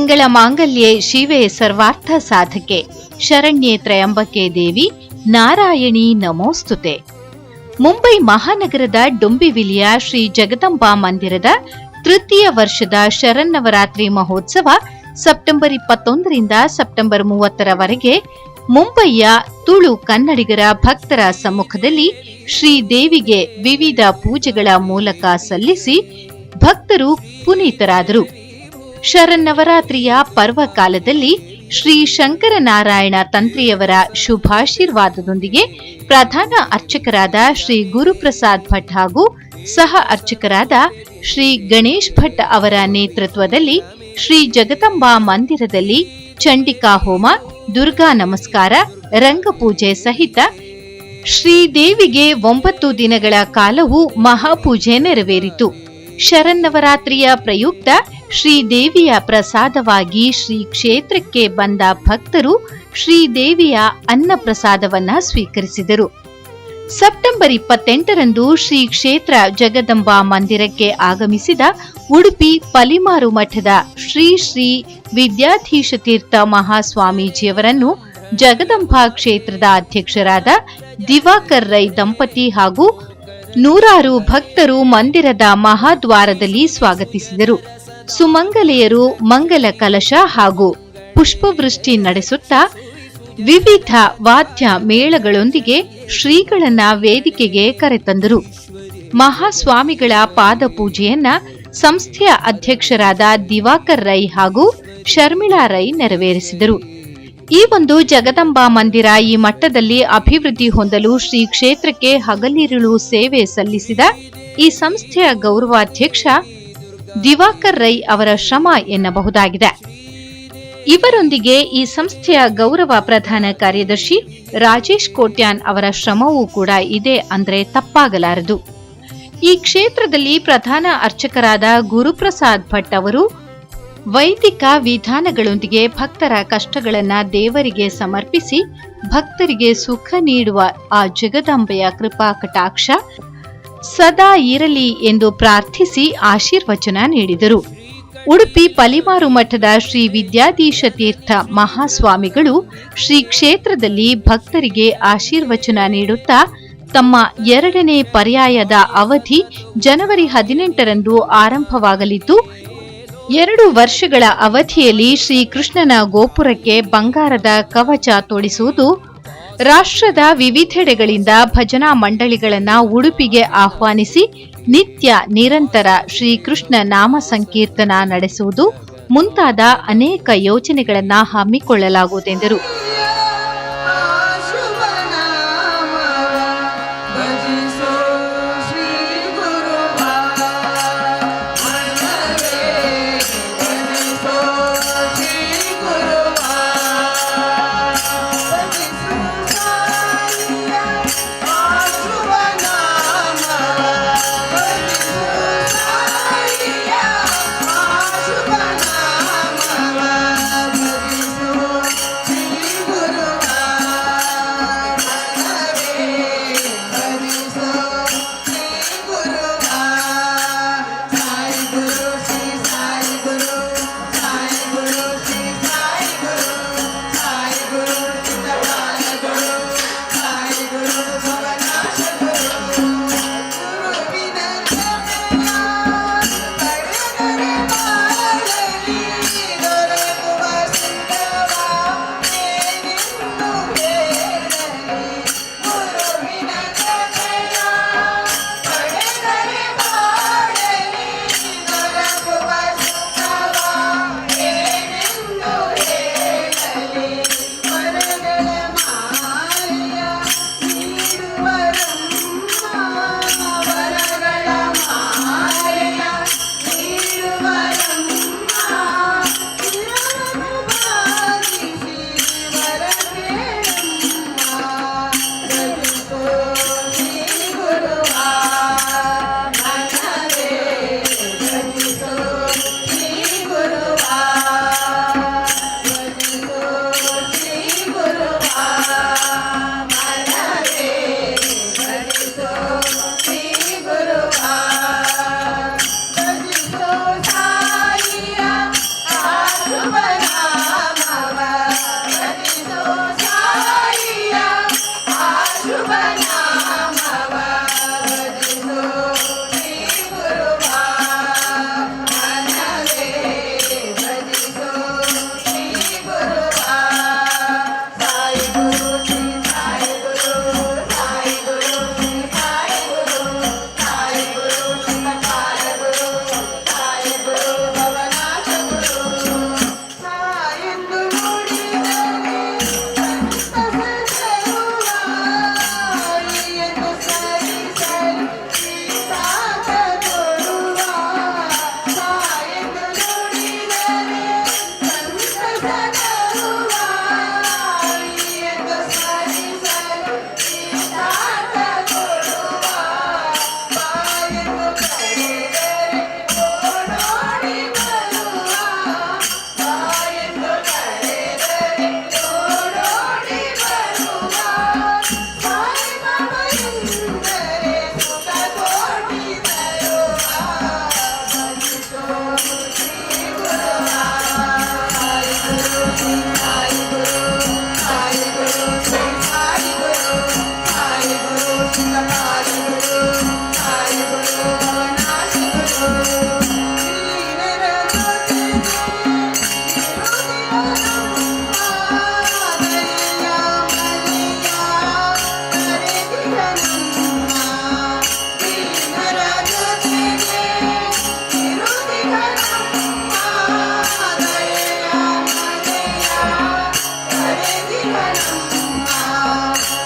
ಮಂಗಳ ಮಾಂಗಲ್ಯೆ ಶಿವೆ ಸರ್ವಾರ್ಥ ಸಾಧಕೆ ಶರಣ್ಯೇ ತ್ರಯಂಬಕೆ ದೇವಿ ನಾರಾಯಣಿ ನಮೋಸ್ತುತೆ. ಮುಂಬೈ ಮಹಾನಗರದ ಡೊಂಬಿವಿಲಿಯ ಶ್ರೀ ಜಗದಂಬಾ ಮಂದಿರದ ತೃತೀಯ ವರ್ಷದ ಶರನ್ನವರಾತ್ರಿ ಮಹೋತ್ಸವ ಸೆಪ್ಟೆಂಬರ್ 21ರಿಂದ ಸೆಪ್ಟೆಂಬರ್ 30ರವರೆಗೆ ಮುಂಬೈಯ ತುಳು ಕನ್ನಡಿಗರ ಭಕ್ತರ ಸಮ್ಮುಖದಲ್ಲಿ ಶ್ರೀದೇವಿಗೆ ವಿವಿಧ ಪೂಜೆಗಳ ಮೂಲಕ ಸಲ್ಲಿಸಿ ಭಕ್ತರು ಪುನೀತರಾದರು. ಶರನ್ನವರಾತ್ರಿಯ ಪರ್ವಕಾಲದಲ್ಲಿ ಶ್ರೀ ಶಂಕರನಾರಾಯಣ ತಂತ್ರಿಯವರ ಶುಭಾಶೀರ್ವಾದದೊಂದಿಗೆ ಪ್ರಧಾನ ಅರ್ಚಕರಾದ ಶ್ರೀ ಗುರುಪ್ರಸಾದ್ ಭಟ್ ಹಾಗೂ ಸಹ ಅರ್ಚಕರಾದ ಶ್ರೀ ಗಣೇಶ್ ಭಟ್ ಅವರ ನೇತೃತ್ವದಲ್ಲಿ ಶ್ರೀ ಜಗದಂಬಾ ಮಂದಿರದಲ್ಲಿ ಚಂಡಿಕಾ ಹೋಮ, ದುರ್ಗಾ ನಮಸ್ಕಾರ, ರಂಗಪೂಜೆ ಸಹಿತ ಶ್ರೀದೇವಿಗೆ 9 ದಿನಗಳ ಕಾಲವೂ ಮಹಾಪೂಜೆ ನೆರವೇರಿತು. ಶರನ್ನವರಾತ್ರಿಯ ಪ್ರಯುಕ್ತ ಶ್ರೀದೇವಿಯ ಪ್ರಸಾದವಾಗಿ ಶ್ರೀ ಕ್ಷೇತ್ರಕ್ಕೆ ಬಂದ ಭಕ್ತರು ಶ್ರೀದೇವಿಯ ಅನ್ನಪ್ರಸಾದವನ್ನ ಸ್ವೀಕರಿಸಿದರು. ಸೆಪ್ಟೆಂಬರ್ 28ರಂದು ಶ್ರೀ ಕ್ಷೇತ್ರ ಜಗದಂಬಾ ಮಂದಿರಕ್ಕೆ ಆಗಮಿಸಿದ ಉಡುಪಿ ಪಲಿಮಾರು ಮಠದ ಶ್ರೀ ಶ್ರೀ ವಿದ್ಯಾಧೀಶ ತೀರ್ಥ ಮಹಾಸ್ವಾಮೀಜಿಯವರನ್ನು ಜಗದಂಬಾ ಕ್ಷೇತ್ರದ ಅಧ್ಯಕ್ಷರಾದ ದಿವಾಕರ್ ರೈ ದಂಪತಿ ಹಾಗೂ ನೂರಾರು ಭಕ್ತರು ಮಂದಿರದ ಮಹಾದ್ವಾರದಲ್ಲಿ ಸ್ವಾಗತಿಸಿದರು. ಸುಮಂಗಲೆಯರು ಮಂಗಲ ಕಲಶ ಹಾಗೂ ಪುಷ್ಪವೃಷ್ಟಿ ನಡೆಸುತ್ತಾ ವಿವಿಧ ವಾದ್ಯ ಮೇಳಗಳೊಂದಿಗೆ ಶ್ರೀಗಳನ್ನ ವೇದಿಕೆಗೆ ಕರೆತಂದರು. ಮಹಾಸ್ವಾಮಿಗಳ ಪಾದಪೂಜೆಯನ್ನ ಸಂಸ್ಥೆಯ ಅಧ್ಯಕ್ಷರಾದ ದಿವಾಕರ್ ರೈ ಹಾಗೂ ಶರ್ಮಿಳಾ ರೈ ನೆರವೇರಿಸಿದರು. ಈ ಒಂದು ಜಗದಂಬಾ ಮಂದಿರ ಈ ಮಟ್ಟದಲ್ಲಿ ಅಭಿವೃದ್ಧಿ ಹೊಂದಲು ಶ್ರೀ ಕ್ಷೇತ್ರಕ್ಕೆ ಹಗಲಿರುಳು ಸೇವೆ ಸಲ್ಲಿಸಿದ ಈ ಸಂಸ್ಥೆಯ ಗೌರವಾಧ್ಯಕ್ಷ ದಿವಾಕರ್ ರೈ ಅವರ ಶ್ರಮ ಎನ್ನಬಹುದಾಗಿದೆ. ಇವರೊಂದಿಗೆ ಈ ಸಂಸ್ಥೆಯ ಗೌರವ ಪ್ರಧಾನ ಕಾರ್ಯದರ್ಶಿ ರಾಜೇಶ್ ಕೋಟ್ಯಾನ್ ಅವರ ಶ್ರಮವೂ ಕೂಡ ಇದೆ ಅಂದ್ರೆ ತಪ್ಪಾಗಲಾರದು. ಈ ಕ್ಷೇತ್ರದಲ್ಲಿ ಪ್ರಧಾನ ಅರ್ಚಕರಾದ ಗುರುಪ್ರಸಾದ್ ಭಟ್ ಅವರು ವೈದಿಕ ವಿಧಾನಗಳೊಂದಿಗೆ ಭಕ್ತರ ಕಷ್ಟಗಳನ್ನ ದೇವರಿಗೆ ಸಮರ್ಪಿಸಿ ಭಕ್ತರಿಗೆ ಸುಖ ನೀಡುವ ಆ ಜಗದಂಬೆಯ ಕೃಪಾ ಕಟಾಕ್ಷ ಸದಾ ಇರಲಿ ಎಂದು ಪ್ರಾರ್ಥಿಸಿ ಆಶೀರ್ವಚನ ನೀಡಿದರು. ಉಡುಪಿ ಪಲಿಮಾರು ಮಠದ ಶ್ರೀ ವಿದ್ಯಾಧೀಶ ತೀರ್ಥ ಮಹಾಸ್ವಾಮಿಗಳು ಶ್ರೀ ಕ್ಷೇತ್ರದಲ್ಲಿ ಭಕ್ತರಿಗೆ ಆಶೀರ್ವಚನ ನೀಡುತ್ತಾ ತಮ್ಮ ಎರಡನೇ ಪರ್ಯಾಯದ ಅವಧಿ ಜನವರಿ 18ರಂದು ಆರಂಭವಾಗಲಿದ್ದು, 2 ವರ್ಷಗಳ ಅವಧಿಯಲ್ಲಿ ಶ್ರೀಕೃಷ್ಣನ ಗೋಪುರಕ್ಕೆ ಬಂಗಾರದ ಕವಚ ತೊಡಿಸುವುದು, ರಾಷ್ಟ್ರದ ವಿವಿಧೆಡೆಗಳಿಂದ ಭಜನಾ ಮಂಡಳಿಗಳನ್ನ ಉಡುಪಿಗೆ ಆಹ್ವಾನಿಸಿ ನಿತ್ಯ ನಿರಂತರ ಶ್ರೀಕೃಷ್ಣ ನಾಮ ಸಂಕೀರ್ತನ ನಡೆಸುವುದು ಮುಂತಾದ ಅನೇಕ ಯೋಜನೆಗಳನ್ನ ಹಮ್ಮಿಕೊಳ್ಳಲಾಗುವುದೆಂದರು. ಶುಭ ನಾಮವ ಭಜಿಸೋ ಶ್ರೀ ಗುರುವ ಮನವೇ, ಭಜಿಸೋ ಶ್ರೀ ಗುರುವ, ಭಜಿಸು ಸಾಯಿಯ ಆ ಶುಭ ನಾಮವ, ಭಜಿಸು ಸಾಯಿಯ ಆ ಶುಭ ನಾಮವ, ಭಜಿಸು ಶ್ರೀ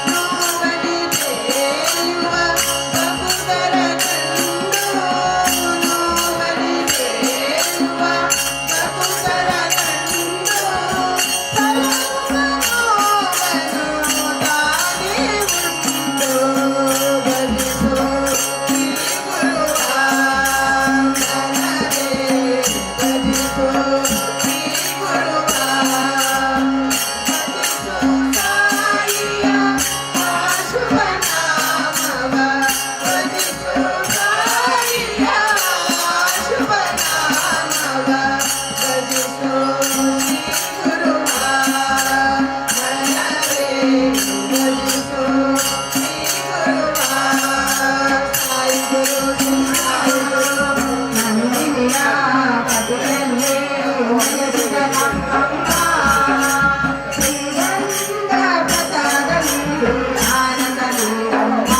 ನೋವಲಿ ಬೇಯುವ ಬಕುತರ ಕಂಡು, ನೋವಲಿ ಬೇಯುವ ಬಕುತರ ಕಂಡು, ಸಲಹುವ ನೋವನು ತಾನೇ ಉಂಡು. ಭಜಿಸೋ ಶ್ರೀ ಗುರುವ ಮನವೇ, ಭಜಿಸೋ ಶ್ರೀ ಗುರುವ. ಭಜಿಸೋ ಸಾಯಿಯ ಶುಭ ನಾಮವ, ಭಜಿಸೋ ಸಾಯಿಯ ಶುಭ ನಾಮವ, ಭಜಿಸೋ ಶ್ರೀ ಗುರುವ ಮನವೇ, ಭಜಿಸೋ ಶ್ರೀ ಗುರುವ. ಸಾಯಿ ಗುರು, ಸಾಯಿ ಗುರು. ನಂದಿನಿಯ ಪತಿಯಲ್ಲೇ ಒಲಿಸಿದ ನಮ್ಮಮ್ಮ, ಶ್ರೀರಂಗ ಪಥದ ನೀಡು ಆನಂದ ನೀಡಮ್ಮ.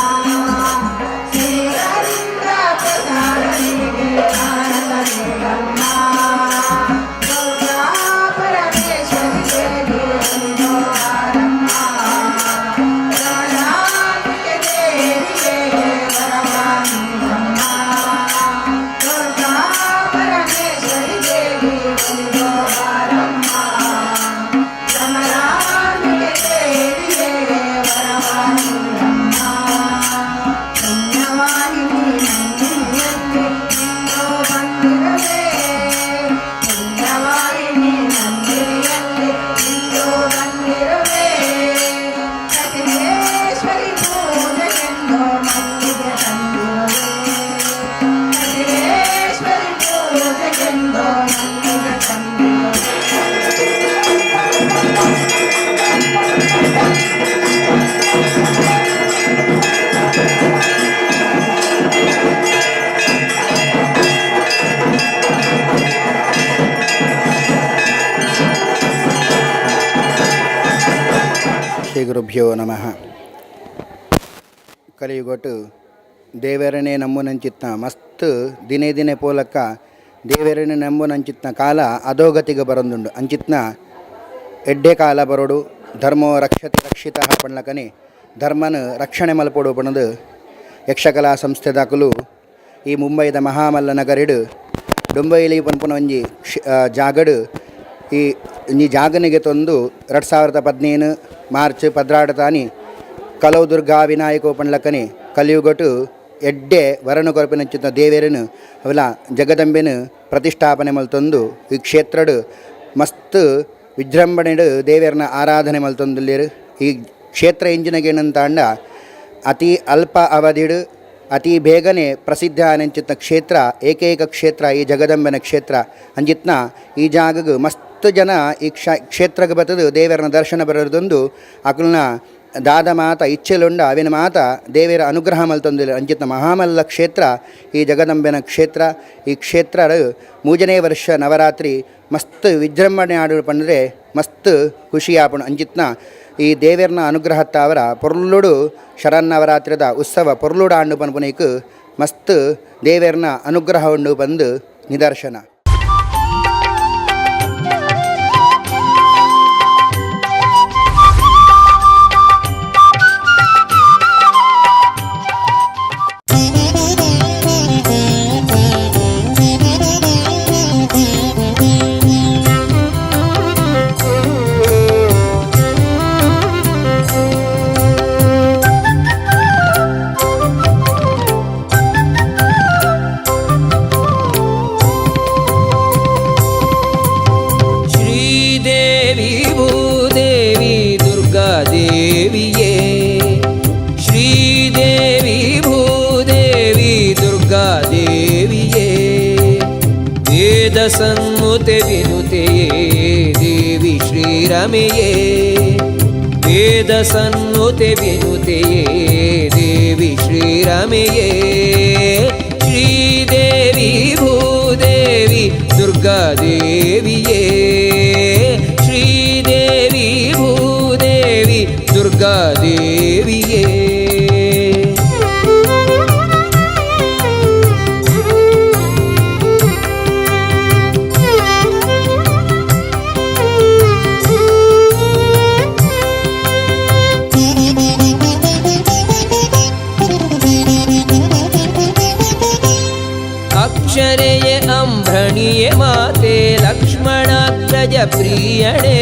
ಶ್ರೀರಂಗ ಪಥದ ನೀಡಿ ಆನಂದ ನೀಡಮ್ಮ. ದುರ್ಗಾ ಪರಮೇಶ್ವರಿ ದೇವಿ ಒಲಿದೋ ಬಾರಮ್ಮ. ಜ್ಞಾನಾಂಬಿಕೆ ದೇವಿಯೇ ವರವ ನೀಡಮ್ಮ. ದುರ್ಗಾ ಪರಮೇಶ್ವರಿ ದೇವಿ ಒಲಿದೋ ಬಾರಮ್ಮ. ಭ್ರಮರಾಂಬಿಕೆ ದೇವಿಯೇ ವರವ ನೀಡಮ್ಮ. ಪುಣ್ಯವಾಹಿನಿ ನಂದಿನಿಯಲ್ಲಿ ಇಂದು ಬಂದಿರುವೆ. ಪುಣ್ಯವಾಹಿನಿ ನಂದಿನಿಯಲ್ಲಿ ಇಂದು ಬಂದಿರುವೆ. ಕಪಿಲೇಶ್ವರಿ ಪೂಜೆಗೆಂದು ಮಲ್ಲಿಗೆ ತಂದಿರುವೆ. ಕಪಿಲೇಶ್ವರಿ ಪೂಜೆಗೆಂದು ಮಲ್ಲಿಗೆ ತಂದಿರುವೆ. ಶ್ರೀ ಗುರುಭ್ಯೋ ನಮಃ. ಕಲಿಯುಗಟು ದೇವರನೇ ನಂಬುನಂಚಿತ್ನ ಮಸ್ತ್ ದಿನೇ ದಿನೇ ಪೋಲಕ್ಕ ದೇವರನೇ ನಂಬುನಂಚಿತ್ನ ಕಾಲ ಅಧೋಗತಿಗೆ ಬರೊಂದುಂಡು. ಅಂಚಿತ್ನ ಎಡ್ಡೆ ಕಾಲ ಬರೋಡು. ಧರ್ಮೋ ರಕ್ಷತಿ ರಕ್ಷಿತ ಪಣ್ಲಕನೆ ಧರ್ಮನ ರಕ್ಷಣೆ ಮಲ್ಪೊಡು ಪಣದು ಯಕ್ಷಕಲಾ ಸಂಸ್ಥೆದಾಕುಲು ಈ ಮುಂಬೈದ ಮಹಾಮಲ್ಲ ನಗರಿಡು ಡೊಂಬೈಲಿ ಪನ್ಪುನ ಒಂಜಿ ಜಾಗಡು ಈ ಈ ಜಾಗನಿಗೆ ತಂದು 2015 ಮಾರ್ಚ್ 12 ತಾನಿ ಕಲವು ದುರ್ಗಾ ವಿನಾಯಕ ಪಣ್ಲಕನೆ ಕಲಿಯುಗಟು ಎಡ್ಡೆ ವರನು ಕೊರಪಿನಂಚಿನ ದೇವೆರನು ಅವೆಲ್ಲ ಜಗದಂಬೆನು ಪ್ರತಿಷ್ಠಾಪನೆ ಮಲ್ತೊಂದು ಈ ಕ್ಷೇತ್ರಡು ಮಸ್ತ್ ವಿಜೃಂಭಣೆಡು ದೇವೆರ್ನ ಆರಾಧನೆ ಮಲ್ತೊಂದುಲ್ಲೆರ್. ಈ ಕ್ಷೇತ್ರ ಇಂಜಿನಗೇನಂತಾಂಡ ಅತಿ ಅಲ್ಪ ಅವಧಿಡು ಅತಿ ಬೇಗನೆ ಪ್ರಸಿದ್ಧ ಆನಂಚಿತ್ನ ಕ್ಷೇತ್ರ, ಏಕೈಕ ಕ್ಷೇತ್ರ ಈ ಜಗದಂಬೆನ ಕ್ಷೇತ್ರ. ಅಂಜಿತ್ನ ಈ ಜಾಗಗ್ ಮಸ್ತ್ ಜನ ಈ ಕ್ಷೇತ್ರಕ್ಕೆ ಬತ್ತದು ದೇವರನ ದರ್ಶನ ಬರೋದೊಂದು ಅಕುಲ್ನ ದಾದ ಮಾತ ಇಚ್ಛೆಲುಂಡ ಅವಿನ ಮಾತ ದೇವರ ಅನುಗ್ರಹ ಮಲ್ತೊಂದಿಲ್ಲ. ಅಂಚಿತ್ನ ಮಹಾಮಲ್ಲ ಕ್ಷೇತ್ರ ಈ ಜಗದಂಬೆನ ಕ್ಷೇತ್ರ. ಈ ಕ್ಷೇತ್ರ ಮೂಜನೇ ವರ್ಷ ನವರಾತ್ರಿ ಮಸ್ತ್ ವಿಜೃಂಭಣೆ ಆಡು ಪಂಡ್ರೆ ಮಸ್ತ್ ಖುಷಿ ಆಪುಂಡು. ಅಂಚಿತ್ನ ಈ ದೇವೆರ್ನ ಅನುಗ್ರಹತ್ತಾವರ ಪೊರ್ಲುಡು ಶರನ್ನವರಾತ್ರಿದ ಉತ್ಸವ ಪೊರ್ಲುಡು ಆಂಡು ಪನ್ಪುನೈಕ್ ಮಸ್ತ್ ದೇವೆರ್ನ ಅನುಗ್ರಹ ಉಂಡು ಬಂದು ನಿದರ್ಶನ. ಶ್ರೀದೇವಿ ಭೂದೇವಿ ದುರ್ಗಾದೇವಿಯೇ, ಶ್ರೀದೇವಿ ಭೂದೇವಿ ದುರ್ಗಾದೇವಿಯೇ, ವೇದ ಸನ್ನುತೆ ವಿನುತೆಯೇ ದೇವಿ ಶ್ರೀರಮೆಯೇ, ವೇದ ಸನ್ನುತೆ ವಿನುತೆಯೇ ದೇವಿ ಶ್ರೀರಮೆಯೇ, ಶ್ರೀದೇವಿ ಭೂದೇವಿ ದುರ್ಗಾದೇವಿಯೇ, ಶ್ರೀದೇವಿ ಭೂದೇವಿ ದುರ್ಗಾದೇವಿಯೇ. ಧರಣಿಯೇ ಮಾತೆ ಲಕ್ಷ್ಮಣಾಗ್ರಜ ಪ್ರಿಯಣೆ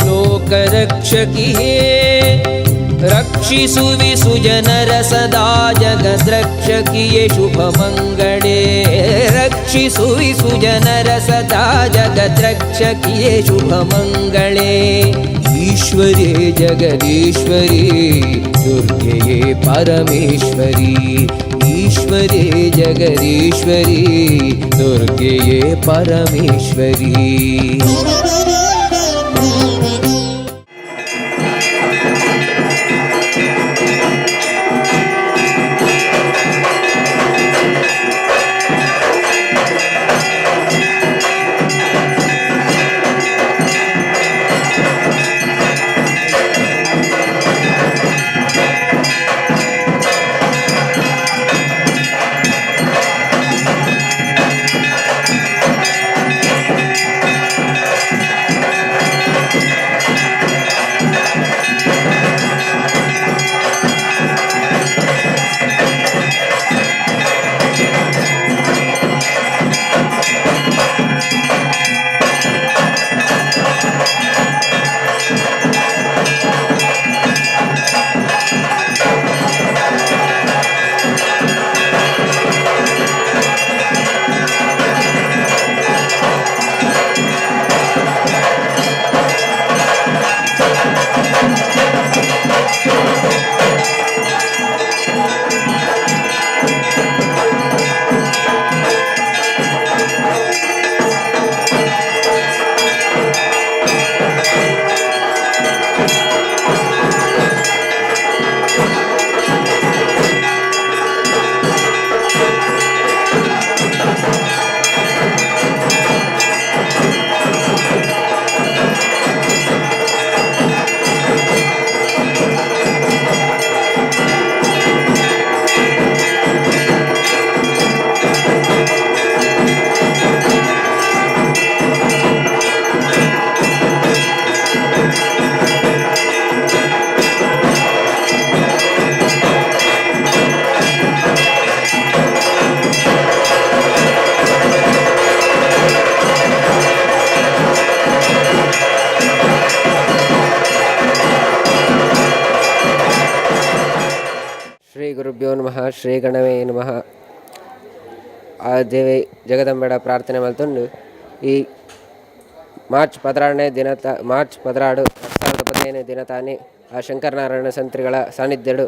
ಲೋಕರಕ್ಷಕಿಯೇ ರಕ್ಷಿಸುವಿ ಸುಜನರ ಸದಾ ಜಗದ್ರಕ್ಷಕಿಯೇ ಶುಭ ಮಂಗಳೇ ರಕ್ಷಿಸುವಿ ಸುಜನರ ಸದಾ ಜಗದ್ರಕ್ಷಕಿಯೇ ಶುಭ ಮಂಗಳೇ ಈಶ್ವರೇ ಜಗದೀಶ್ವರಿ ದುರ್ಗೆಯೇ ಪರಮೇಶ್ವರಿ ಈಶ್ವರೇ ಜಗದೀಶ್ವರಿ ದುರ್ಗೆಯೇ ಪರಮೇಶ್ವರಿ. ಶ್ರೀ ಗುರುಭ್ಯೋ ನಮಃ. ಶ್ರೀ ಗಣವೇ ನಮಃ. ಆ ದೇವಿ ಜಗದಂಬೆಡ ಪ್ರಾರ್ಥನೆ ಮಲ್ತೊಂಡು ಈ ಮಾರ್ಚ್ 16ನೇ ದಿನ ಮಾರ್ಚ್ 16 2015ನೇ ದಿನ ತಾನೇ ಆ ಶಂಕರನಾರಾಯಣ ಸಂತ್ರಿಗಳ ಸಾನ್ನಿಧ್ಯಡು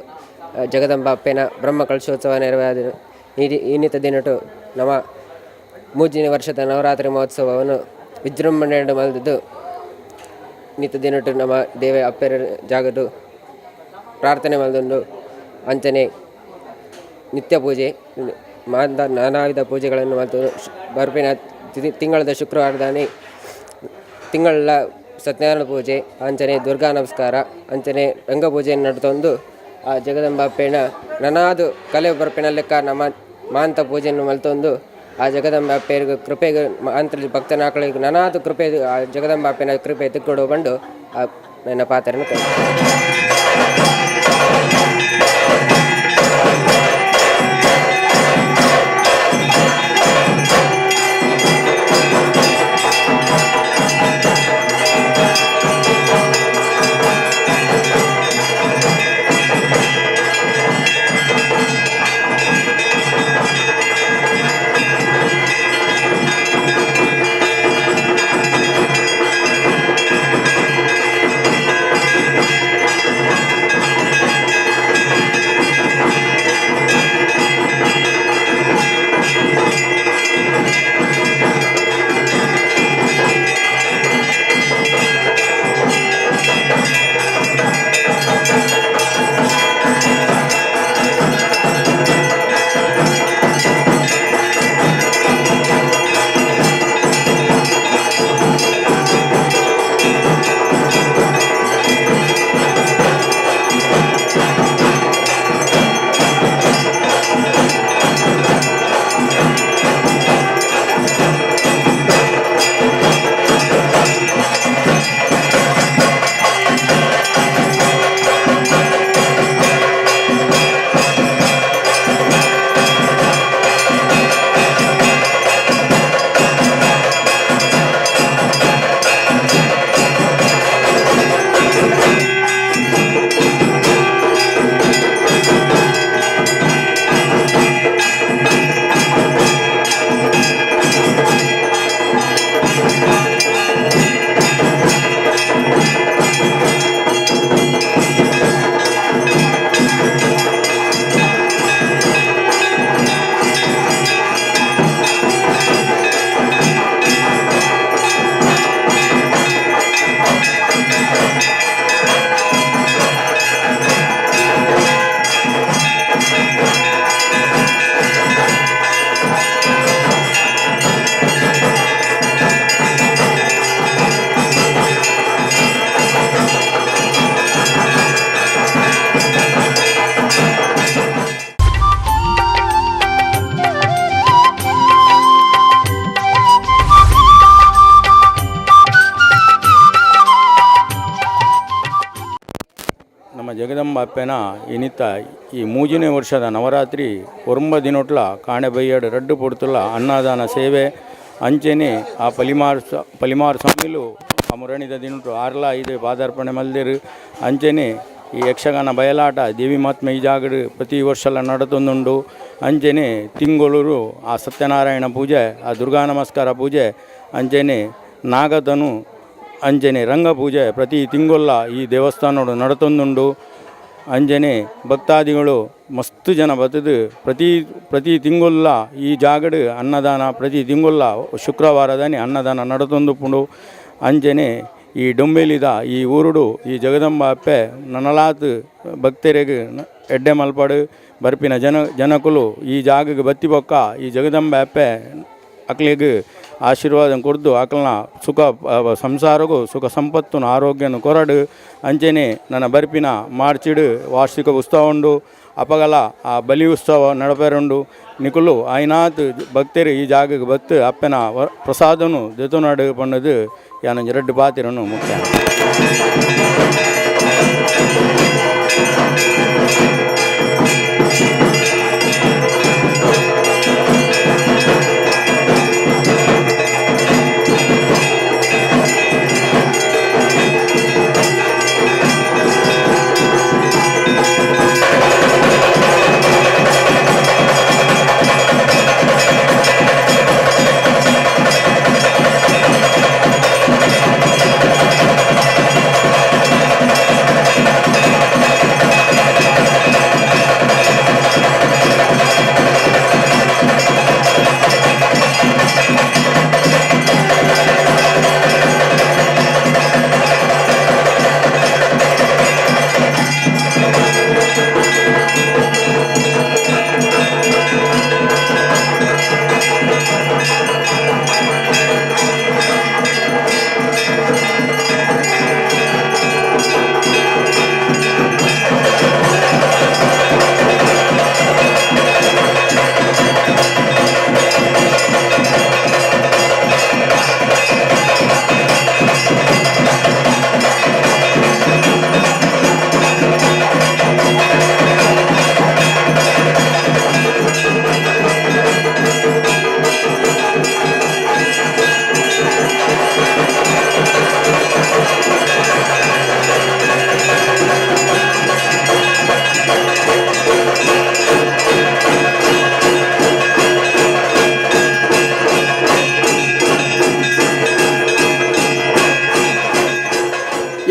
ಜಗದಂಬ ಅಪ್ಪೆನ ಬ್ರಹ್ಮ ಕಲಶೋತ್ಸವ ನೆರವೇರಿದ ಇನ್ನಿತ ದಿನಟು ನಮ್ಮ ಮೂಜಿನ ವರ್ಷದ ನವರಾತ್ರಿ ಮಹೋತ್ಸವವನ್ನು ವಿಜೃಂಭಣೆಯನ್ನು ಮಲ್ದಿದ್ದು ನಿತ ದಿನಟು ನಮ್ಮ ದೇವ ಅಪ್ಪೆರ ಜಾಗಡು ಪ್ರಾರ್ಥನೆ ಮಲ್ದೊಂಡು ಅಂಚನೆ ನಿತ್ಯ ಪೂಜೆ ಮಾಂದ ನಾನಾ ವಿಧ ಪೂಜೆಗಳನ್ನು ಮತ್ತು ಬರ್ಪಿನ ತಿಂಗಳದ ಶುಕ್ರವಾರದಾನಿ ತಿಂಗಳ ಸತ್ಯನಾರಾಯಣ ಪೂಜೆ, ಅಂಚನೆ ದುರ್ಗಾ ನಮಸ್ಕಾರ, ಅಂಚನೆ ರಂಗಪೂಜೆಯನ್ನು ನಡೆತೊಂದು ಆ ಜಗದಂಬ ಅಪ್ಪೆನ ನನಾದು ಕಲೆ ಬರ್ಪಿನ ಲೆಕ್ಕ ನಮ್ಮ ಮಾಂತ ಪೂಜೆಯನ್ನು ಮಲ್ತೊಂದು ಆ ಜಗದಂಬ ಅಪ್ಪೆಗೆ ಕೃಪೆಗೆ ಮಾಂತ್ರ ಭಕ್ತನಾಕಳಿಗೆ ನನಾದು ಕೃಪೆ ಆ ಜಗದಂಬ ಅಪ್ಪೆನ ಕೃಪೆ ತಿಕ್ಕೊಡು ಬಂಡು ಆ ನನ್ನ ಪಾತ್ರನ. ನಮ್ಮ ಜಗದಂಬ ಅಪ್ಪೆನ ಇನಿತ ಈ ಮೂಜನೇ ವರ್ಷದ ನವರಾತ್ರಿ ಒರುಂಬ ದಿನೊಟ್ಲ ಕಾಣೆ ಬೈಯಡ್ ರಡ್ಡು ಪೊರ್ತುಲ ಅನ್ನದಾನ ಸೇವೆ ಅಂಚೆನೆ ಆ ಪಲಿಮಾರ್ ಪಲಿಮಾರ್ ಸ್ವಾಮಿಲು ಆ ಮುರಣಿದ ದಿನೊಟು ಆರ್ಲ ಐದು ಪಾದಾರ್ಪಣೆ ಮಲ್ದಿರು. ಅಂಚೆನೆ ಈ ಯಕ್ಷಗಾನ ಬಯಲಾಟ ದೇವಿ ಮಹಾತ್ಮೆ ಈ ಜಾಗಡ್ ಪ್ರತಿ ವರ್ಷಲ ನಡತೊಂದುಂಡು. ಅಂಚೆನೆ ತಿಂಗಳೂರು ಆ ಸತ್ಯನಾರಾಯಣ ಪೂಜೆ, ಆ ದುರ್ಗಾ ನಮಸ್ಕಾರ ಪೂಜೆ, ಅಂಚೆನೆ ನಾಗತನು, ಅಂಚೆನೆ ರಂಗಪೂಜೆ ಪ್ರತಿ ತಿಂಗೊಲ್ಲ ಈ ದೇವಸ್ಥಾನಡು ನಡತೊಂದುಂಡು. ಅಂಚೆನೆ ಭಕ್ತಾದಿಗಳು ಮಸ್ತ್ ಜನ ಬತ್ತದು ಪ್ರತಿ ಪ್ರತಿ ತಿಂಗೊಲ್ಲ ಈ ಜಾಗಡ್ ಅನ್ನದಾನ ಪ್ರತಿ ತಿಂಗೊಲ್ಲ ಶುಕ್ರವಾರದಾನಿ ಅನ್ನದಾನ ನಡತೊಂದುಪ್ಪುಂಡು. ಅಂಚೆನೆ ಈ ಡೊಂಬೇಲಿದ ಈ ಊರುಡು ಈ ಜಗದಂಬ ಅಪ್ಪೆ ನನಲಾತ್ ಭಕ್ತರಿಗೆ ಎಡ್ಡೆ ಮಲ್ಪಡು ಬರ್ಪಿನ ಜನಕುಲು ಈ ಜಾಗಗ್ ಬತ್ತಿ ಬೊಕ್ಕ ಈ ಜಗದಂಬ ಅಪ್ಪೆ ಅಕ್ಲೆಗ್ ಆಶೀರ್ವಾದ ಕೊರ್ದು ಅಕ್ಲ್ನ ಸುಖ ಸಂಸಾರಗು ಸುಖ ಸಂಪತ್ತುನು ಆರೋಗ್ಯನು ಕೊರಡು. ಅಂಚೆನೆ ನನ್ನ ಬರ್ಪಿನ ಮಾರ್ಚಿಡ್ ವಾರ್ಷಿಕ ಉತ್ಸವ ಉಂಡು. ಅಪಗಲ ಆ ಬಲಿ ಉತ್ಸವ ನಡಪೆರುಂಡು. ನಿಕುಲು ಆಯ್ನಾತ್ ಭಕ್ತರು ಈ ಜಾಗಕ್ಕೆ ಬತ್ತು ಅಪ್ಪೆನ ಪ್ರಸಾದನು ದೆತೊನಡು ಪಂಡದು ಯಾನೊಂಜಿ ರಡ್ಡ್ ಪಾತೆರನು ಮುಖ್ಯ.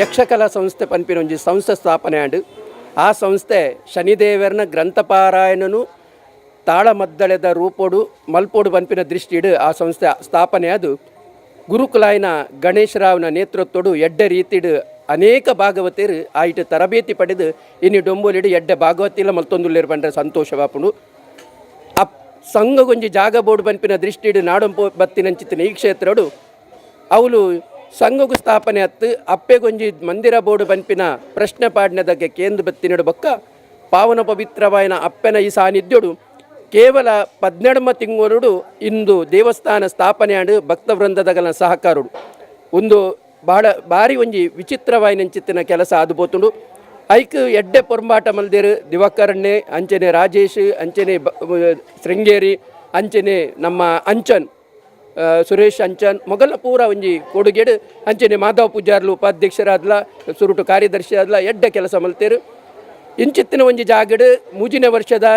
ಯಕ್ಷಕಲಾ ಸಂಸ್ಥೆ ಪನ್ಪಿನ ಒಂಜಿ ಸಂಸ್ಥೆ ಸ್ಥಾಪನೆ ಆಂಡ್. ಆ ಸಂಸ್ಥೆ ಶನಿದೇವರನ ಗ್ರಂಥಪಾರಾಯಣನು ತಾಳಮದ್ದಳೆದ ರೂಪೋಡು ಮಲ್ಪೋಡು ಪನ್ಪಿನ ದೃಷ್ಟಿಡು ಆ ಸಂಸ್ಥೆ ಸ್ಥಾಪನೆ ಅದು. ಗುರುಕುಲಾಯಿನ ಗಣೇಶರಾವ್ನ ನೇತೃತ್ವಡು ಎಡ್ಡೆ ರೀತಿಡು ಅನೇಕ ಭಾಗವತರು ಆಯಿಟ್ ತರಬೇತಿ ಪಡೆದು ಇನಿ ಡೊಂಬೊಲಿಡು ಎಡ್ಡೆ ಭಾಗವತಿಲ ಮಲ್ತೊಂದುಲ್ಲೆರ್ ಪಂಡ್ರೆ ಸಂತೋಷ ಬಾಪುಂಡು. ಅಪ್ ಸಂಘಗೊಂಜಿ ಜಾಗ ಬೋರ್ಡ್ ಪನ್ಪಿನ ದೃಷ್ಟಿಡು ನಾಡೊಂಪು ಬತ್ತಿನಂಚಿತ್ತಿನ ಈ ಕ್ಷೇತ್ರಡು ಅವಳು ಸಂಘಗು ಸ್ಥಾಪನೆ ಅತ್ತು ಅಪ್ಪೆಗೊಂಜಿ ಮಂದಿರ ಬೋರ್ಡು ಪನ್ಪಿನ ಪ್ರಶ್ನೆ ಪಾಡ್ನದಕ್ಕೆ ಕೇಂದ್ರ ಬತ್ತಿನಡು ಬೊಕ್ಕ ಪಾವನ ಪವಿತ್ರವಾಯನ ಅಪ್ಪೆನ ಈ ಸಾನ್ನಿಧ್ಯೋಡು ಕೇವಲ 12 ತಿಂಗಳು ಇಂದು ದೇವಸ್ಥಾನ ಸ್ಥಾಪನೆ ಆಂಡ್ ಭಕ್ತ ವೃಂದದಗಲ ಸಹಕಾರುಡು ಒಂದು ಬಹಳ ಭಾರಿ ಒಂಜಿ ವಿಚಿತ್ರವಾಯಿನಂಚಿತ್ತಿನ ಕೆಲಸ ಆದು ಪೋತುಂಡು. ಐಕ್ ಎಡ್ಡೆ ಪೊರ್ಂಬಾಟ ಮಲ್ದೇರು ದಿವಾಕರಣ್ಣೆ, ಅಂಚನೆ ರಾಜೇಶ್, ಅಂಚನೆ ಶೃಂಗೇರಿ, ಅಂಚನೆ ನಮ್ಮ ಅಂಚನ್ ಸುರೇಶ್ ಅಂಚನ್ ಮೊಗಲ ಪೂರ ಒಂಜಿ ಕೊಡುಗೆಡು, ಅಂಚನೆ ಮಾಧವ ಪೂಜಾರ್ಲು ಉಪಾಧ್ಯಕ್ಷರಾದ್ಲ ಸುರುಟು ಕಾರ್ಯದರ್ಶಿ ಆದ್ಲ ಎಡ್ಡೆ ಕೆಲಸ ಮಲ್ತೇರು. ಇಂಚಿತ್ತಿನ ಒಂಜಿ ಜಾಗಡ್ ಮೂಜಿನ ವರ್ಷದ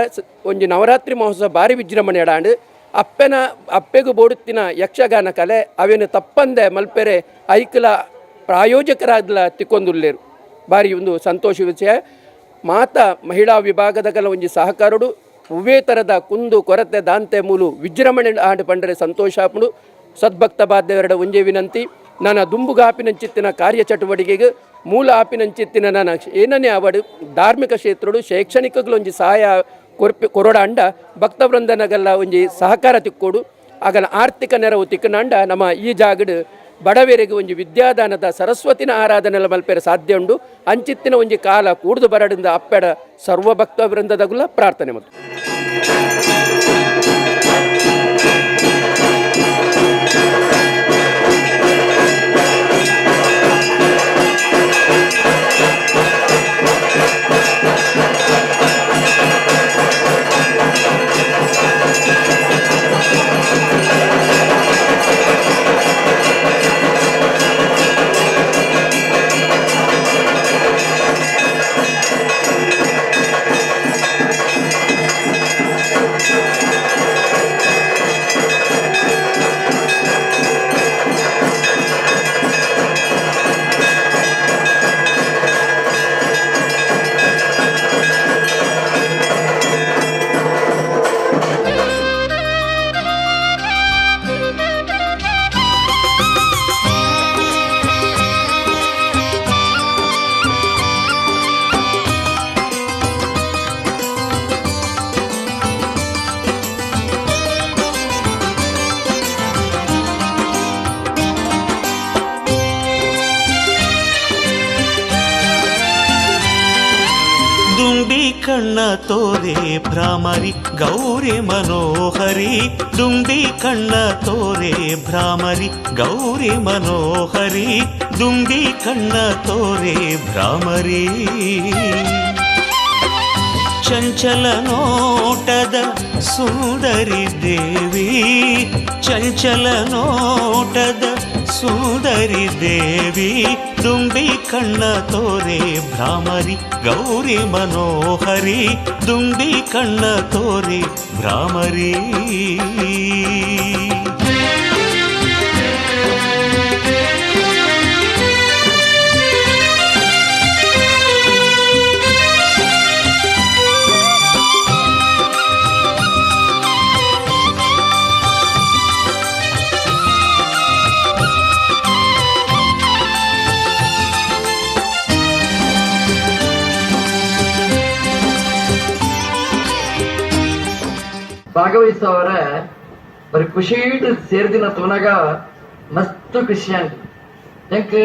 ಒಂಜಿ ನವರಾತ್ರಿ ಮಹೋತ್ಸವ ಭಾರಿ ವಿಜೃಂಭಣೆ ಎಡಾಂಡ್. ಅಪ್ಪೆನ ಅಪ್ಪೆಗು ಬೋಡುತ್ತಿನ ಯಕ್ಷಗಾನ ಕಲೆ ಅವೇನು ತಪ್ಪಂದೆ ಮಲ್ಪೆರೆ ಐಕ್ಲ ಪ್ರಾಯೋಜಕರಾದ್ಲ ತಿಕ್ಕೊಂದುಲ್ಲೇರು. ಭಾರಿ ಒಂದು ಸಂತೋಷ ವಿಷಯ. ಮಾತಾ ಮಹಿಳಾ ವಿಭಾಗದ ಒಂಜಿ ಸಹಕಾರುಡು ಒವ್ವೇ ಥರದ ಕುಂದು ಕೊರತೆ ದಾಂತೆ ಮೂಲು ವಿಜೃಂಭಣೆ ಆಂಡ್ ಪಂಡರೆ ಸಂತೋಷ ಆಪುಂಡು. ಸದ್ಭಕ್ತ ಬಾಧ್ಯವೆರಡ ಒಂಜೇ ವಿನಂತಿ, ನನ್ನ ದುಂಬುಗಾಪಿನಂಚಿತ್ತಿನ ಕಾರ್ಯಚಟುವಟಿಕೆಗೆ ಮೂಲ ಆಪಿನಂಚಿತ್ತಿನ ನನ್ನ ಏನನೇ ಅವಡು ಧಾರ್ಮಿಕ ಕ್ಷೇತ್ರಡು ಶೈಕ್ಷಣಿಕಗಳು ಸಹಾಯ ಕೊರ್ಪಿ ಕೊರೊಡ ಅಂಡ ಭಕ್ತವೃಂದನಗೆಲ್ಲ ಒಂಜಿ ಸಹಕಾರ ತಿಕ್ಕೋಡು ಆಗಲ ಆರ್ಥಿಕ ನೆರವು ತಿಕ್ಕನಂಡ ನಮ್ಮ ಈ ಜಾಗಡ್ ಬಡವರಿಗೆ ಒಂಜಿ ವಿದ್ಯಾದಾನದ ಸರಸ್ವತಿನ ಆರಾಧನೆ ಮಲ್ಪೆರೆ ಸಾಧ್ಯ ಉಂಡು. ಅಂಚಿತ್ತಿನ ಒಂಜಿ ಕಾಲ ಕೂಡ್ದು ಬರಡಿಂದ ಅಪ್ಪೆಡ ಸರ್ವ ಭಕ್ತ ವೃಂದದಗುಲ ಪ್ರಾರ್ಥನೆ ಮತ್ತು. ಕಣ್ಣ ತೋರೆ ಭ್ರಾಮರಿ ಗೌರಿ ಮನೋಹರಿ ದುಂಬಿ ಕಣ್ಣ ತೋರೆ ಭ್ರಾಮರಿ ಗೌರಿ ಮನೋಹರಿ ದುಂಬಿ ಕಣ್ಣ ತೋರೆ ಭ್ರಾಮರಿ ಚಂಚಲ ನೋಟದ ಸುಂದರಿ ದೇವಿ ಚಂಚಲ ನೋಟದ ಸುಂದರಿ ದೇವಿ ದುಂಬಿ ಕಣ್ಣ ತೋರೆ ಭ್ರಾಮರಿ ಗೌರಿ ಮನೋಹರಿ ದುಂಬಿ ಕಣ್ಣ ತೋರೆ ಭ್ರಾಮರಿ. ಭಾಗವಹಿಸುವವರ ಬರೀ ಖುಷಿಡ್ ಸೇರ್ದಿನ ತೂನಾಗ ಮಸ್ತ್ ಖುಷಿ ಅಂಡ್ ಎಂಕ್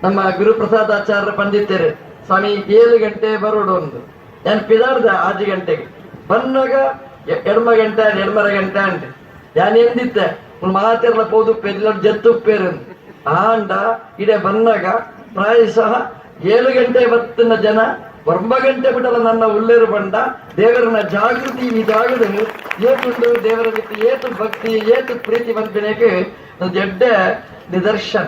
ನಮ್ಮ ಗುರುಪ್ರಸಾದ್ ಆಚಾರ್ಯ ಪಂಡಿತರು ಸ್ವಾಮಿ 7 ಗಂಟೆ ಬರೋಡು ಒಂದು ಏನ್ ಪಿದಾರ್ದ 6 ಗಂಟೆಗೆ ಬಂದಾಗ ಎಡ್ಮ ಗಂಟೆ ಎಡ್ಮರ ಗಂಟೆ ಅಂಟೆ ಯಾನ್ ಎಂದಿತ್ತೆ ಮಾತಿರ್ಲ ಪೋದುಪ್ಪೆ ಇಲ್ಲ ಜತ್ತುಪ್ಪೇರು ಆಂಡ ಇಡೆ ಬಂದಾಗ ಪ್ರಾಯಶಃ 7 ಗಂಟೆ ಬತ್ತಿನ ಜನ 9 ಗಂಟೆ ಬಿಡಲ ನನ್ನ ಉಲ್ಲೇರು ಬಂಡ ದೇವರನ ಜಾಗೃತಿ ಈ ಜಾಗದ ಏತುಂಡು ದೇವರ ಜೊತೆ ಏತು ಭಕ್ತಿ ಏತು ಪ್ರೀತಿ ಬಂದಿನಕ್ಕೆ ದೊಡ್ಡ ನಿದರ್ಶನ.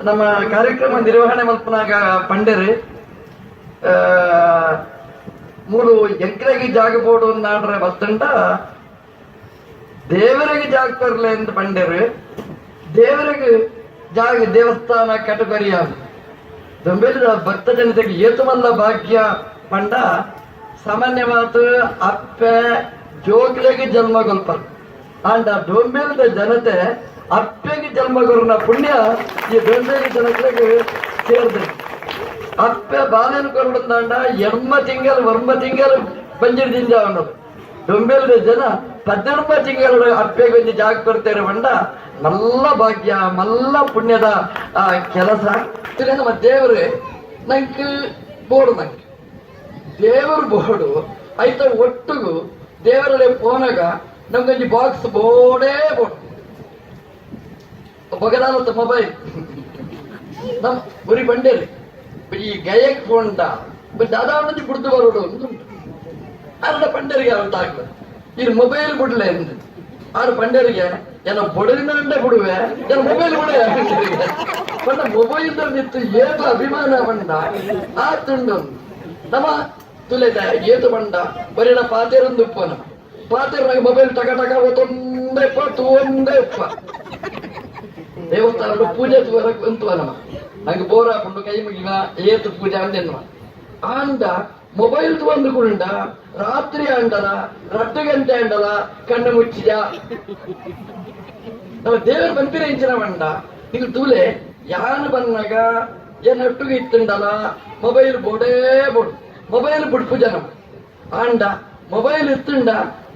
ನಮ್ಮ ಕಾರ್ಯಕ್ರಮ ನಿರ್ವಹಣೆ ಮಲ್ಪನಾಗ ಪಂಡರು ಮೂರು ಎಂಕ್ರೆಗೆ ಜಾಗ ಬೋಡು ನಾಡ್ರೆ ಬತ್ತಂಡ ದೇವರಿಗೆ ಜಾಗ ತರಲೆ ಅಂತ ಪಂಡರು ದೇವರಿಗೆ ಜಾಗ ದೇವಸ್ಥಾನ ಕಟಗರಿಯ ದೊಂಬೆಲಿದ ಭಕ್ತ ಜನತೆಗೆ ಏತುಮಲ್ಲ ಭಾಗ್ಯ ಪಂಡ ಸಾಮಾನ್ಯವಾದ ಅಪ್ಪೆ ಜೋಗ್ಲೆಗೆ ಜನ್ಮ ಕೊಲ್ಪರ್ ಆಂಡ ಡೊಂಬೆಲಿದ ಜನತೆ ಅಪ್ಪೆಗೆ ಜನ್ಮ ಕೊರ್ನ ಪುಣ್ಯ ಈ ಡೊಂಬೇಲಿ ಜನತೆಗೆ ಸೇರಿದೆ. ಅಪ್ಪೆ ಬಾಲೆನು ಕೊರಡುಂದಾಂಡ ಎಡ್ಮ ತಿಂಗಲ್ ವರ್ಮ ತಿಂಗಲ್ ಬಂಜಿರ್ ದಿಂಜ ಉಂಡದು ಡೊಂಬೇಲಿದ ಜನ 18 ತಿಂಗಳು ಅಪ್ಪೆಗೆ ಒಂಜಿ ಜಾಗ ಕೊಡ್ತೇವೆ ಬಂಡ ಮಲ್ಲ ಭಾಗ್ಯ ಮಲ್ಲ ಪುಣ್ಯದ ಕೆಲಸ. ನಮ್ಮ ದೇವರು ನಂಗೆ ಬೋಡು ನಂಗೆ ದೇವರು ಬೋಡು ಐತ ಒಟ್ಟಿಗೂ ದೇವರಲ್ಲೇ ಪೋನಾಗ ನಮ್ಗೊಂಜಿ ಬಾಕ್ಸ್ ಬೋಡೇ ಬೋಡು ಬಗದಾಲತ್ತ ಮೊಬೈಲ್ ನಮ್ಮ ಉರಿ ಬಂಡೇರಿ ಈ ಗಯಕ್ ಪೋಂಡ ದಾದಾ ಒಂಜಿ ಬುಡ್ದು ಬರೋಡು ಉಂಟು ಅರ್ಧ ಪಂಡರಿಗೆ ಅಂತ ಆಗ್ತದೆ ಇಲ್ಲಿ ಮೊಬೈಲ್ ಬಿಡ್ಲೆ ಎಂದು ಆರು ಪಂಡರಿಗೆ ಏನ ಬೊಡಲಿನ ಅಂಡೆ ಬಿಡುವೆ ಏನ ಮೊಬೈಲ್ ಬಿಡುವೆ ಬಣ್ಣ ಮೊಬೈಲ್ ನಿಂತು ಏತು ಅಭಿಮಾನ ಬಂಡ ಆ ತುಂಡು ನಮ್ಮ ತುಲೆದ ಏತು ಬಂಡ ಬರೀನ ಪಾತೇರೊಂದು ಉಪ್ಪನ ಪಾತೇರನಾಗ ಮೊಬೈಲ್ ಟಕ ಟಕ ತೊಂದೆ ಉಪ್ಪ ತೂಂದೆ ಉಪ್ಪ ದೇವಸ್ಥಾನ ಪೂಜೆ ಅಂತುವ ನಮ್ಮ ಹಂಗೆ ಬೋರ್ ಹಾಕೊಂಡು ಕೈ ಮುಗಿವ ಏತು ಪೂಜೆ ಅಂದೆನ್ನುವ ಆಂಡ ಮೊಬೈಲ್ ತುವಂದು ಕುಂಡ ರಾತ್ರಿ ಅಂಡಲ 2 ಗಂಟೆ ಅಂಡಲ ಕಣ್ಣು ಮುಚ್ಚಿದ ನಮ್ಮ ದೇವರು ಬಂಪಿರ ಇಂಚಿನ ಬಂಡ ಈಗ ತೂಲೆ ಯಾನ್ ಬಂದಾಗ ಏನೊಟ್ಟಿಗೆ ಇತ್ತುಂಡಲ ಮೊಬೈಲ್ ಬೋಡೇ ಬೋಡು ಮೊಬೈಲ್ ಬಿಡ್ಪು ಜನ ಆಂಡ ಮೊಬೈಲ್ ಇತ್ತುಂಡ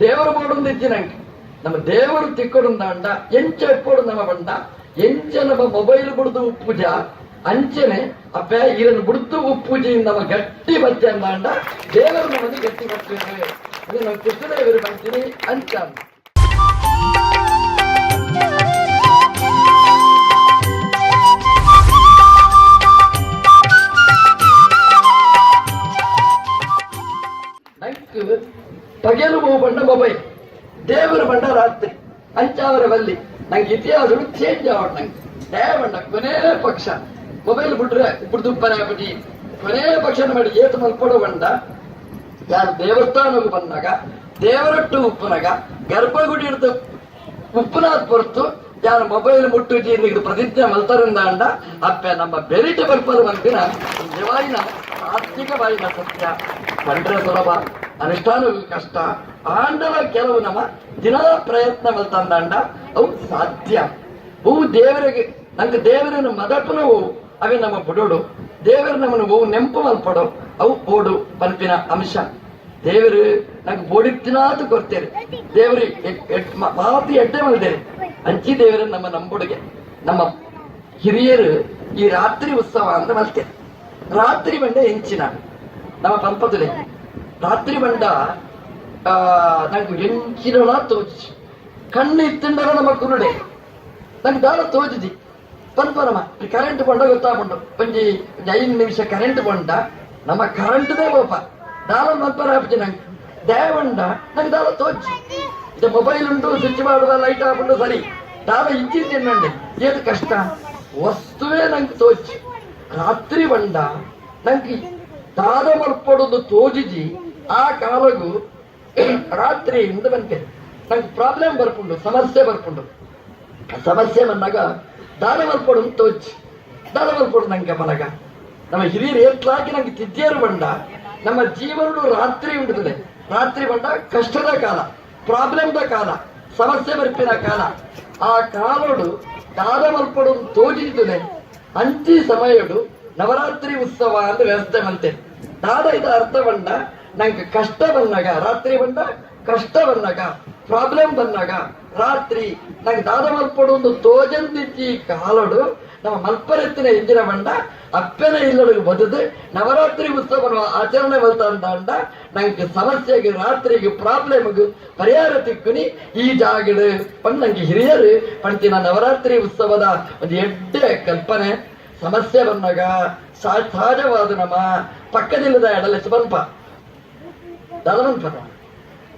ದೇವರು ಬೋಡೊಂದು ಇತ್ತಿನಂಗೆ ನಮ್ಮ ದೇವರು ತಿಕ್ಕೊಡುಂದ ಅಂಡ ಎಂಚ ಎಪ್ಪೋಡು ನಮ್ಮ ಬಂಡ ಎಂಚ ನಮ್ಮ ಮೊಬೈಲ್ ಬಿಡ್ದು ಉಪ್ಪುಜ ಅಂಚನೆ ಅಪ್ಪ ಇದನ್ನು ಬಿಡ್ತು ಉಪ್ಪುಜಿಯಿಂದ ನಮ್ಮ ಗಟ್ಟಿ ಬತ್ತೆ ಅಂದ ದೇವರು ನಮ್ಮನ್ನು ಗಟ್ಟಿ ಬರ್ತೇವೆ ಇದು ನಮ್ಮ ಕೃಷ್ಣದೇವರು ಬಂತೀನಿ ಅಂತ. ನಂಗೆ ಪಗೆಲು ಬಣ್ಣ ಮೊಬೈಲ್ ದೇವರು ಬಣ್ಣ ರಾತ್ರಿ ಅಂಚಾವರ ಬಲ್ಲಿ ನಂಗೆ ಇತಿಹಾಸಗಳು ಚೇಂಜ್ ಆವಡ್ ನಂಗೆ ದೇವಣ್ಣ ಕೊನೇ ಪಕ್ಷ ಮೊಬೈಲ್ ಬಿಟ್ರೆ ಬಿಡ್ದುಪ್ಪನೆ ಬಿಡಿ ಕೊನೇ ಪಕ್ಷ ಮಾಡಿ ಏತು ಮಲ್ಪಡೋ ಬಂಡ ಯಾರು ದೇವಸ್ಥಾನಕ್ಕೆ ಬಂದಾಗ ದೇವರಟ್ಟು ಉಪ್ಪನಾಗ ಗರ್ಭಗುಡಿ ಹಿಡಿದು ಉಪ್ಪನಾದ್ ಹೊರತು ಯಾರು ಮೊಬೈಲ್ ಮುಟ್ಟುಜಿ ಇದು ಪ್ರತಿಜ್ಞೆ ಮಲ್ತರಿಂದ ಅಂಡ ಅಪ್ಪೆ ನಮ್ಮ ಬೆರಿಟೆ ಬರ್ಪದ ಬಂದಿನ ನಿಜವಾಯಿನ ಆರ್ಥಿಕವಾಯಿನ ಸತ್ಯ ಕಂಡ್ರೆ ಸುಲಭ ಅನುಷ್ಠಾನ ಕಷ್ಟ ಆಂಡಲ ಕೆಲವು ನಮ್ಮ ದಿನ ಪ್ರಯತ್ನ ಮಲ್ತಂದಾಂಡ ಅವು ಸಾಧ್ಯ. ಹೂ ದೇವರಿಗೆ ನಂಗೆ ದೇವರನ್ನು ಮದಪುನ ಹೂವು ಅವೇ ನಮ್ಮ ಬುಡೋಡು ದೇವರು ನಮ್ಮನ್ನು ಹೂವು ನೆಂಪು ಮಲ್ಪಡೋ ಅವು ಬೋಡು ಪಲ್ಪಿನ ಅಂಶ. ದೇವರು ನಂಗೆ ಬೋಡಿತ್ತಿನಾತು ಕೊಡ್ತೇವೆ ದೇವರು ಮಾತು ಎಡ್ಡೆ ಮಲ್ದೇವೆ ಅಂಚಿ ದೇವರು ನಮ್ಮ ನಂಬುಡುಗೆ ನಮ್ಮ ಹಿರಿಯರು ಈ ರಾತ್ರಿ ಉತ್ಸವ ಅಂತ ಮಲ್ತೇವೆ. ರಾತ್ರಿ ಬಂಡೆ ಹೆಂಚಿನ ನಮ್ಮ ಪಂಪತುಲೆ ರಾತ್ರಿ ಬಂಡ ನಂಗೆ ಎಂಚಿನಲ ತೋಚಿ ಕಣ್ಣು ಇತ್ತಂಡಲ ನಮ್ಮ ಕುರುಡೆ ನಂಗೆ ದಾಲ ತೋಜಿದಿ ಪನ್ಪನಮ ಕರೆಂಟ್ ಬಂಡ ಗೊತ್ತಾಪುಂಡು. ಒಂಜಿ 5 ನಿಮಿಷ ಕರೆಂಟ್ ಬಂಡ ನಮ್ಮ ಕರೆಂಟ್ದೇ ಬೋಪ ದಾಲ ಮಲ್ಪರ ಆಪುಜಿ ನಂಗೆ ದೇವಂಡ ನಂಗೆ ದಾಲ ತೋಚಿ. ಇದು ಮೊಬೈಲ್ ಉಂಟು, ಸ್ವಿಚ್ ಮಾಡುವ ಲೈಟ್ ಆಪುಂಡು ಸರಿ, ದಾಲ ಇಜ್ಜಿಂದೆ ಏದು ಕಷ್ಟ ವಸ್ತುವೇ ನಂಗೆ ತೋಚಿ. ರಾತ್ರಿ ಬಂಡ ನಂಗೆ ದಾದ ಮಲ್ಪಡೋದು ತೋಜಿಜಿ ಆ ಕಾಲಗು ರಾತ್ರಿ ಇಂದ ಬಂತೆ ನಂಗೆ ಪ್ರಾಬ್ಲಮ್ ಬರ್ಪುಂಡು, ಸಮಸ್ಯೆ ಬರ್ಪುಂಡು. ಸಮಸ್ಯೆ ಬಂದಾಗ ದಾನ ಮಲ್ಪಡು ತೋಚಿ, ದಾನ ಮಲ್ಪಡು ನಂಗೆ ಮಲಗ ನಮ್ಮ ಹಿರಿಯರು ಏತ್ಲಾಕಿ ನಂಗೆ ತಿದ್ದಿಯರು ಬಂಡ ನಮ್ಮ ಜೀವನಡು ರಾತ್ರಿ ಉಂಟುತ್ತದೆ. ರಾತ್ರಿ ಬಂಡ ಕಷ್ಟದ ಕಾಲ, ಪ್ರಾಬ್ಲಮ್ದ ಕಾಲ, ಸಮಸ್ಯೆ ಬರ್ಪಿನ ಕಾಲ. ಆ ಕಾಲೋಡು ದಾದ ಮಲ್ಪಡು ತೋಜಿದುಲೆ ಅಂಚಿ ಸಮಯಡು ನವರಾತ್ರಿ ಉತ್ಸವ ಅಂತ ವ್ಯವಸ್ಥೆ ಮಂತೆ. ದಾದ ಇದ ಅರ್ಥ ಬಂಡ ನಂಗೆ ಕಷ್ಟ ಬಂದಾಗ, ರಾತ್ರಿ ಬಂಡ ಕಷ್ಟ ಬಂದಾಗ, ಪ್ರಾಬ್ಲಮ್ ಬಂದಾಗ ರಾತ್ರಿ ನಂಗೆ ದಾದ ಮಲ್ಪಡು ಒಂದು ತೋಜಂದಿಚ್ಚಿ ಕಾಲಡು ನಮ್ಮ ಮಲ್ಪರೆತ್ತಿನ ಇಂಜಿನ ಬಂಡ ಅಪ್ಪನ ಇಲ್ಲಡಿಗೆ ಬದುದು ನವರಾತ್ರಿ ಉತ್ಸವ ಆಚರಣೆ ಮಲ್ತ ಅಂಡ ನಂಗೆ ಸಮಸ್ಯೆಗೆ ರಾತ್ರಿಗೆ ಪ್ರಾಬ್ಲಮ್ಗೆ ಪರಿಹಾರ ತಿಕ್ಕುನಿ ಈ ಜಾಗಡು ಪಂಡ್ ನಂಗೆ ಹಿರಿಯರು ಪಂತಿನ ನವರಾತ್ರಿ ಉತ್ಸವದ ಒಂದು ಎಡ್ಡೆ ಕಲ್ಪನೆ. ಸಮಸ್ಯೆ ಬಂದಾಗ ಸಹಜವಾದ ನಮ್ಮ ಪಕ್ಕದಿಲ್ಲದ ಎಡಲೆ ಬಂಪ ದಾದ ಬಂಪ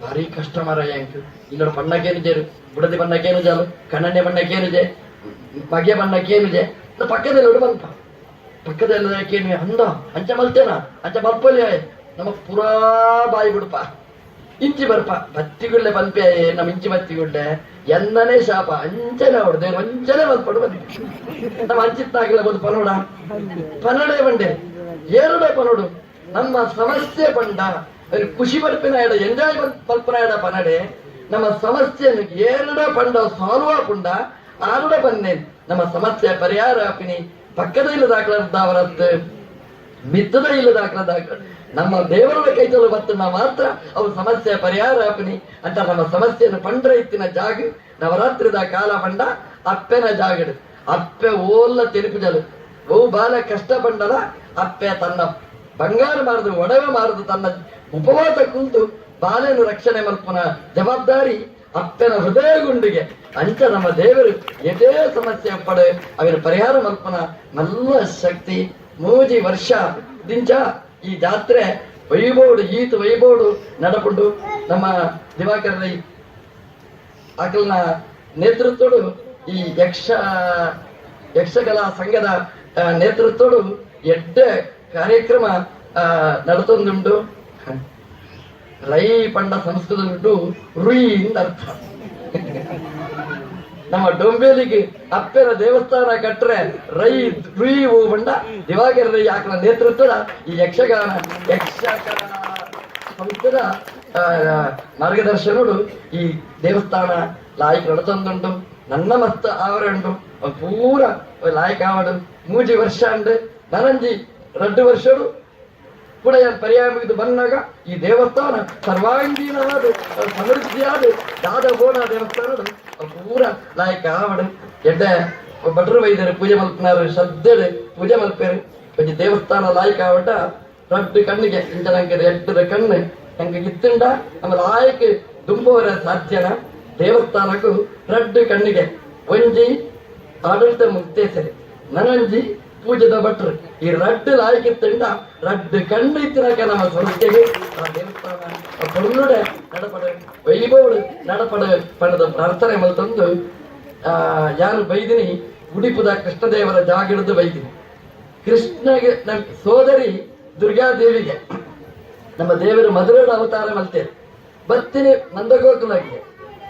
ಭಾರಿ ಕಷ್ಟ ಮಾರ ಯಾಂಕ್ ಇನ್ನೊಂದು ಬಣ್ಣಕ್ಕೇನು ಜೇರು ಬುಡದಿ ಬಣ್ಣಕ್ಕೇನು ಜಾಲು ಕಣ್ಣಣ್ಣೆ ಬಣ್ಣಕ್ಕೇನು ಜೆ ಮಗೆ ಬಣ್ಣಕ್ಕೇನು ಜೆ ಪಕ್ಕದಲ್ಲಿ ಬಂಪ ಪಕ್ಕದಲ್ಲಿ ಕೇನು ಅಂದ ಅಂಚ ಮಲ್ತೇನ ಅಂಚ ಮಲ್ಪೊಲಿ ನಮ್ಮ ಪುರಾ ಬಾಯಿ ಬಿಡುಪ ಇಂಚಿ ಬರ್ಪ ಬತ್ತಿಗುಳ್ಳೆ ಪನ್ಪೆ ನಮ್ಮ ಇಂಚಿ ಬತ್ತಿಗುಳ್ಳೆ ಎನ್ನನೇ ಶಾಪ ಅಂಚನೆ ಹೊಡೆದೆ ಅಂಚನೆ ಮಲ್ಪಡು ಬಂದಿ ನಮ್ಮ ಅಂಚಿತ್ತಾಗಲ್ಲ ಬಂದು ಪನೋಡ ಪನಡೆ ಬಂಡೆ ಏರುಡೆ ಪನೋಡು ನಮ್ಮ ಸಮಸ್ಯೆ ಬಂಡ ಖುಷಿ ಪಡ್ಪಿನ ಎಡ ಎಂಜಾಯ್ ಪಲ್ಪನ ಎಡ ಪನಡೆ ನಮ್ಮ ಸಮಸ್ಯೆಯನ್ನು ಏರಡ ಪಂಡ ಸಾಲ್ವ್ ಆಪುಂಡ ಆರುಡ ಬನ್ನೆ ನಮ್ಮ ಸಮಸ್ಯೆ ಪರಿಹಾರ ಆಪಿನಿ ಪಕ್ಕದ ಇಲ್ಲದಾಕ್ಲದ್ದಾವರತ್ತು ಮಿತ್ತದ ಇಲ್ಲದಾಕ್ಲದ ನಮ್ಮ ದೇವರ ಕೈತಲು ಬತ್ತನ್ನ ಮಾತ್ರ ಅವು ಸಮಸ್ಯೆ ಪರಿಹಾರ ಆಪಿನಿ ಅಂತ ನಮ್ಮ ಸಮಸ್ಯೆಯನ್ನು ಪಂಡ್ರ ಇತ್ತಿನ ಜಾಗ ನವರಾತ್ರಿದ ಕಾಲ ಪಂಡ ಅಪ್ಪೆನ ಜಾಗಡು ಅಪ್ಪೆ ಓಲ್ಲ ತೆಲುಪುಜಲು ಓ ಬಾಲ ಕಷ್ಟ ಪಂಡಲ ಅಪ್ಪೆ ತನ್ನ ಬಂಗಾರ ಮಾರದು ಒಡವೆ ಮಾರದು ತನ್ನ ಉಪವಾಸ ಕುಂತು ಬಾಲೆನು ರಕ್ಷಣೆ ಮಲ್ಪನ ಜವಾಬ್ದಾರಿ ಅಪ್ಪನ ಹೃದಯ ಗುಂಡಿಗೆ ಅಂಚ ನಮ್ಮ ದೇವರು ಎದೇ ಸಮಸ್ಯೆ ಪಡೆ ಅವರ ಪರಿಹಾರ ಮಲ್ಪನ ನಲ್ಲ ಶಕ್ತಿ. ಮೂಜಿ ವರ್ಷ ದಿಂಚ ಈ ಜಾತ್ರೆ ವೈಭೋಡು ಈತ ವೈಭೋಡು ನಡಪುಂಡು ನಮ್ಮ ದಿವಾಕರ ರೈ ಆಕಲ್ನ ನೇತೃತ್ವಡು ಈ ಯಕ್ಷಕಲಾ ಸಂಘದ ನೇತೃತ್ವಡು ಎಡ್ಡೆ ಕಾರ್ಯಕ್ರಮ ನಡತೊಂದುಂಡು. ರೈ ಪಂಡ ಸಂಸ್ಕೃತ ಉಂಟು ರುಯಿ ಅಂತ ಅರ್ಥ. ನಮ್ಮ ಡೊಂಬೇಲಿಗೆ ಅಪ್ಪೆನ ದೇವಸ್ಥಾನ ಕಟ್ರೆ ರೈ ರುಯಿ ಹೂ ಬಂಡ ದಿವಾಕರ ರೈ ಆಕಳ ನೇತೃತ್ವದ ಈ ಯಕ್ಷಗಾನ ಯಕ್ಷಕಲಾ ಸಂಸ್ಥೆದ ಮಾರ್ಗದರ್ಶನಡು ಈ ದೇವಸ್ಥಾನ ಲಾಯ್ಕ್ ನಡತೊಂದುಂಡು. ನನ್ನ ಮಸ್ತ್ ಆವರ ಉಂಟು ಪೂರ ಲಾಯ್ಕ್ ಆವಡು ಮೂಜಿ ವರ್ಷ ಉಂಡು ನನಂಜಿ 2 ವರ್ಷಡು ಕೂಡ ಪರ್ಯಾಯ ಮುಗಿದು ಬಂದಾಗ ಈ ದೇವಸ್ಥಾನ ಸರ್ವಾಂಗೀಣವಾದ ಸಮೃದ್ಧಿಯಾದ ದಾದ ಬೋಣ ದೇವಸ್ಥಾನದ ಪೂರ ಲಾಯ್ಕ್ ಆವಡು ಎಡ್ಡೆ ಭಟ್ರು ವೈದ್ಯರು ಪೂಜೆ ಮಲ್ಪನಾರು ಶ್ರದ್ಧೆಡು ಪೂಜೆ ಮಲ್ಪೇರು ಒಂಜಿ ದೇವಸ್ಥಾನ ಲಾಯ್ಕ್ ಆವಟ ರಡ್ಡು ಕಣ್ಣಿಗೆ ಇಂಚ ನಂಗೆ ಎಡ್ಡದ ಕಣ್ಣು ನಂಗೆ ಇತ್ತುಂಡ ನಮ್ಮ ಲಾಯ್ಕ್ ದುಂಬೋರ ಸಾಧ್ಯನ ದೇವಸ್ಥಾನಕ್ಕೂ ರಡ್ಡು ಕಣ್ಣಿಗೆ ಒಂಜಿ ಆಡಳಿತ ಮುಕ್ತೇಸರಿ ನನಂಜಿ ಪೂಜೆದ ಭಟ್ರು ಈ ರಡ್ಡು ಲಾಯ್ಕಿತ್ತುಂಡ ರಡ್ಡು ಕಣ್ಣು ಇತ್ತಿನಕ ನಮ್ಮ ಸಂಸ್ಥೆಗೆ ಆ ದೇವಸ್ಥಾನ ಪೊರ್ಲುಡೆ ನಡಪಡೆ ವೈಭವಡು ನಡಪಡೆ ಪಣದ ಪ್ರಾರ್ಥನೆ ಮಲ್ತಂದು ಯಾರು ಬೈದಿನಿ ಉಡಿಪುದ ಕೃಷ್ಣದೇವರ ಜಾಗಿಡಿದು ಬೈದಿನಿ ಕೃಷ್ಣಗೆ ನಮ್ಮ ಸೋದರಿ ದುರ್ಗಾದೇವಿಗೆ ನಮ್ಮ ದೇವರು ಮಧುರಡ ಅವತಾರ ಮಲ್ತೇನೆ ಬತ್ತಿನಿ ನಂದಗೋಕುಲಾಗಿ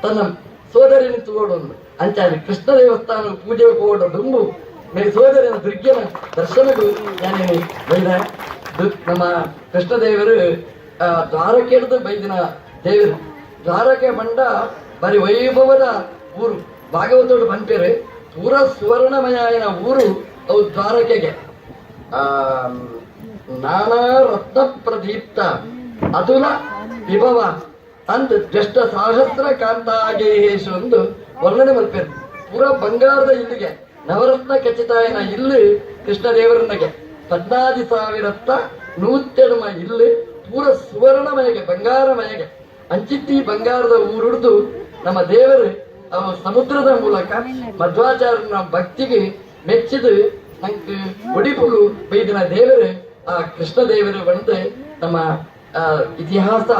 ತನ್ನ ಸೋದರಿನ ತಗೋಡೊಂದು ಅಂಚಾರಿ ಕೃಷ್ಣ ದೇವಸ್ಥಾನ ಪೂಜೆ ಹೋಗೋಡ ಡುಂಬು ಮೇ ಸೋದರಿನ ದುರ್ಗ್ಯನ ದರ್ಶನಗೂ ಯಾನೇನು ಬೈದ ನಮ್ಮ ಕೃಷ್ಣದೇವರು ದ್ವಾರಕೆ ಹಿಡಿದು ಬೈದಿನ ದೇವರು ದ್ವಾರಕೆ ಬಂಡ ಬರಿ ವೈಭವದ ಊರು ಭಾಗವತೋಡು ಪನ್ಪೇರು ಪೂರ ಸುವರ್ಣಮಯನ ಊರು ಅವು ದ್ವಾರಕೆಗೆ ನಾನಾ ರತ್ನ ಪ್ರದೀಪ್ತ ಅತುಲ ವಿಭವ ಅಂದ್ ಜ್ಯೇಷ್ಠ ಸಹಸ್ರ ಕಾಂತಾಗೇಶು ಒಂದು ವರ್ಣನೆ ಮಲ್ಪೇರು ಪೂರ ಬಂಗಾರದ ಇಲ್ಲಿಗೆ ನವರತ್ನ ಖಚಿತಾಯನ ಇಲ್ಲಿ ಕೃಷ್ಣದೇವರನ್ನಗೆ 14,000 ನೂತ್ತೆಡ್ಮ ಇಲ್ಲಿ ಪೂರ ಸುವರ್ಣಮಯಗೆ, ಬಂಗಾರಮಯಗೆ. ಅಂಚಿತ್ತಿ ಬಂಗಾರದ ಊರುಡ್ದು ನಮ್ಮ ದೇವರು ಅವ ಸಮುದ್ರದ ಮೂಲಕ ಮಧ್ವಾಚಾರ್ಯನ ಭಕ್ತಿಗೆ ಮೆಚ್ಚಿದು ನಂಗೆ ಒಡಿಪುಗು ಬೈದಿನ ದೇವರು ಆ ಕೃಷ್ಣ ದೇವರು ಬಂದು ನಮ್ಮ ಇತಿಹಾಸ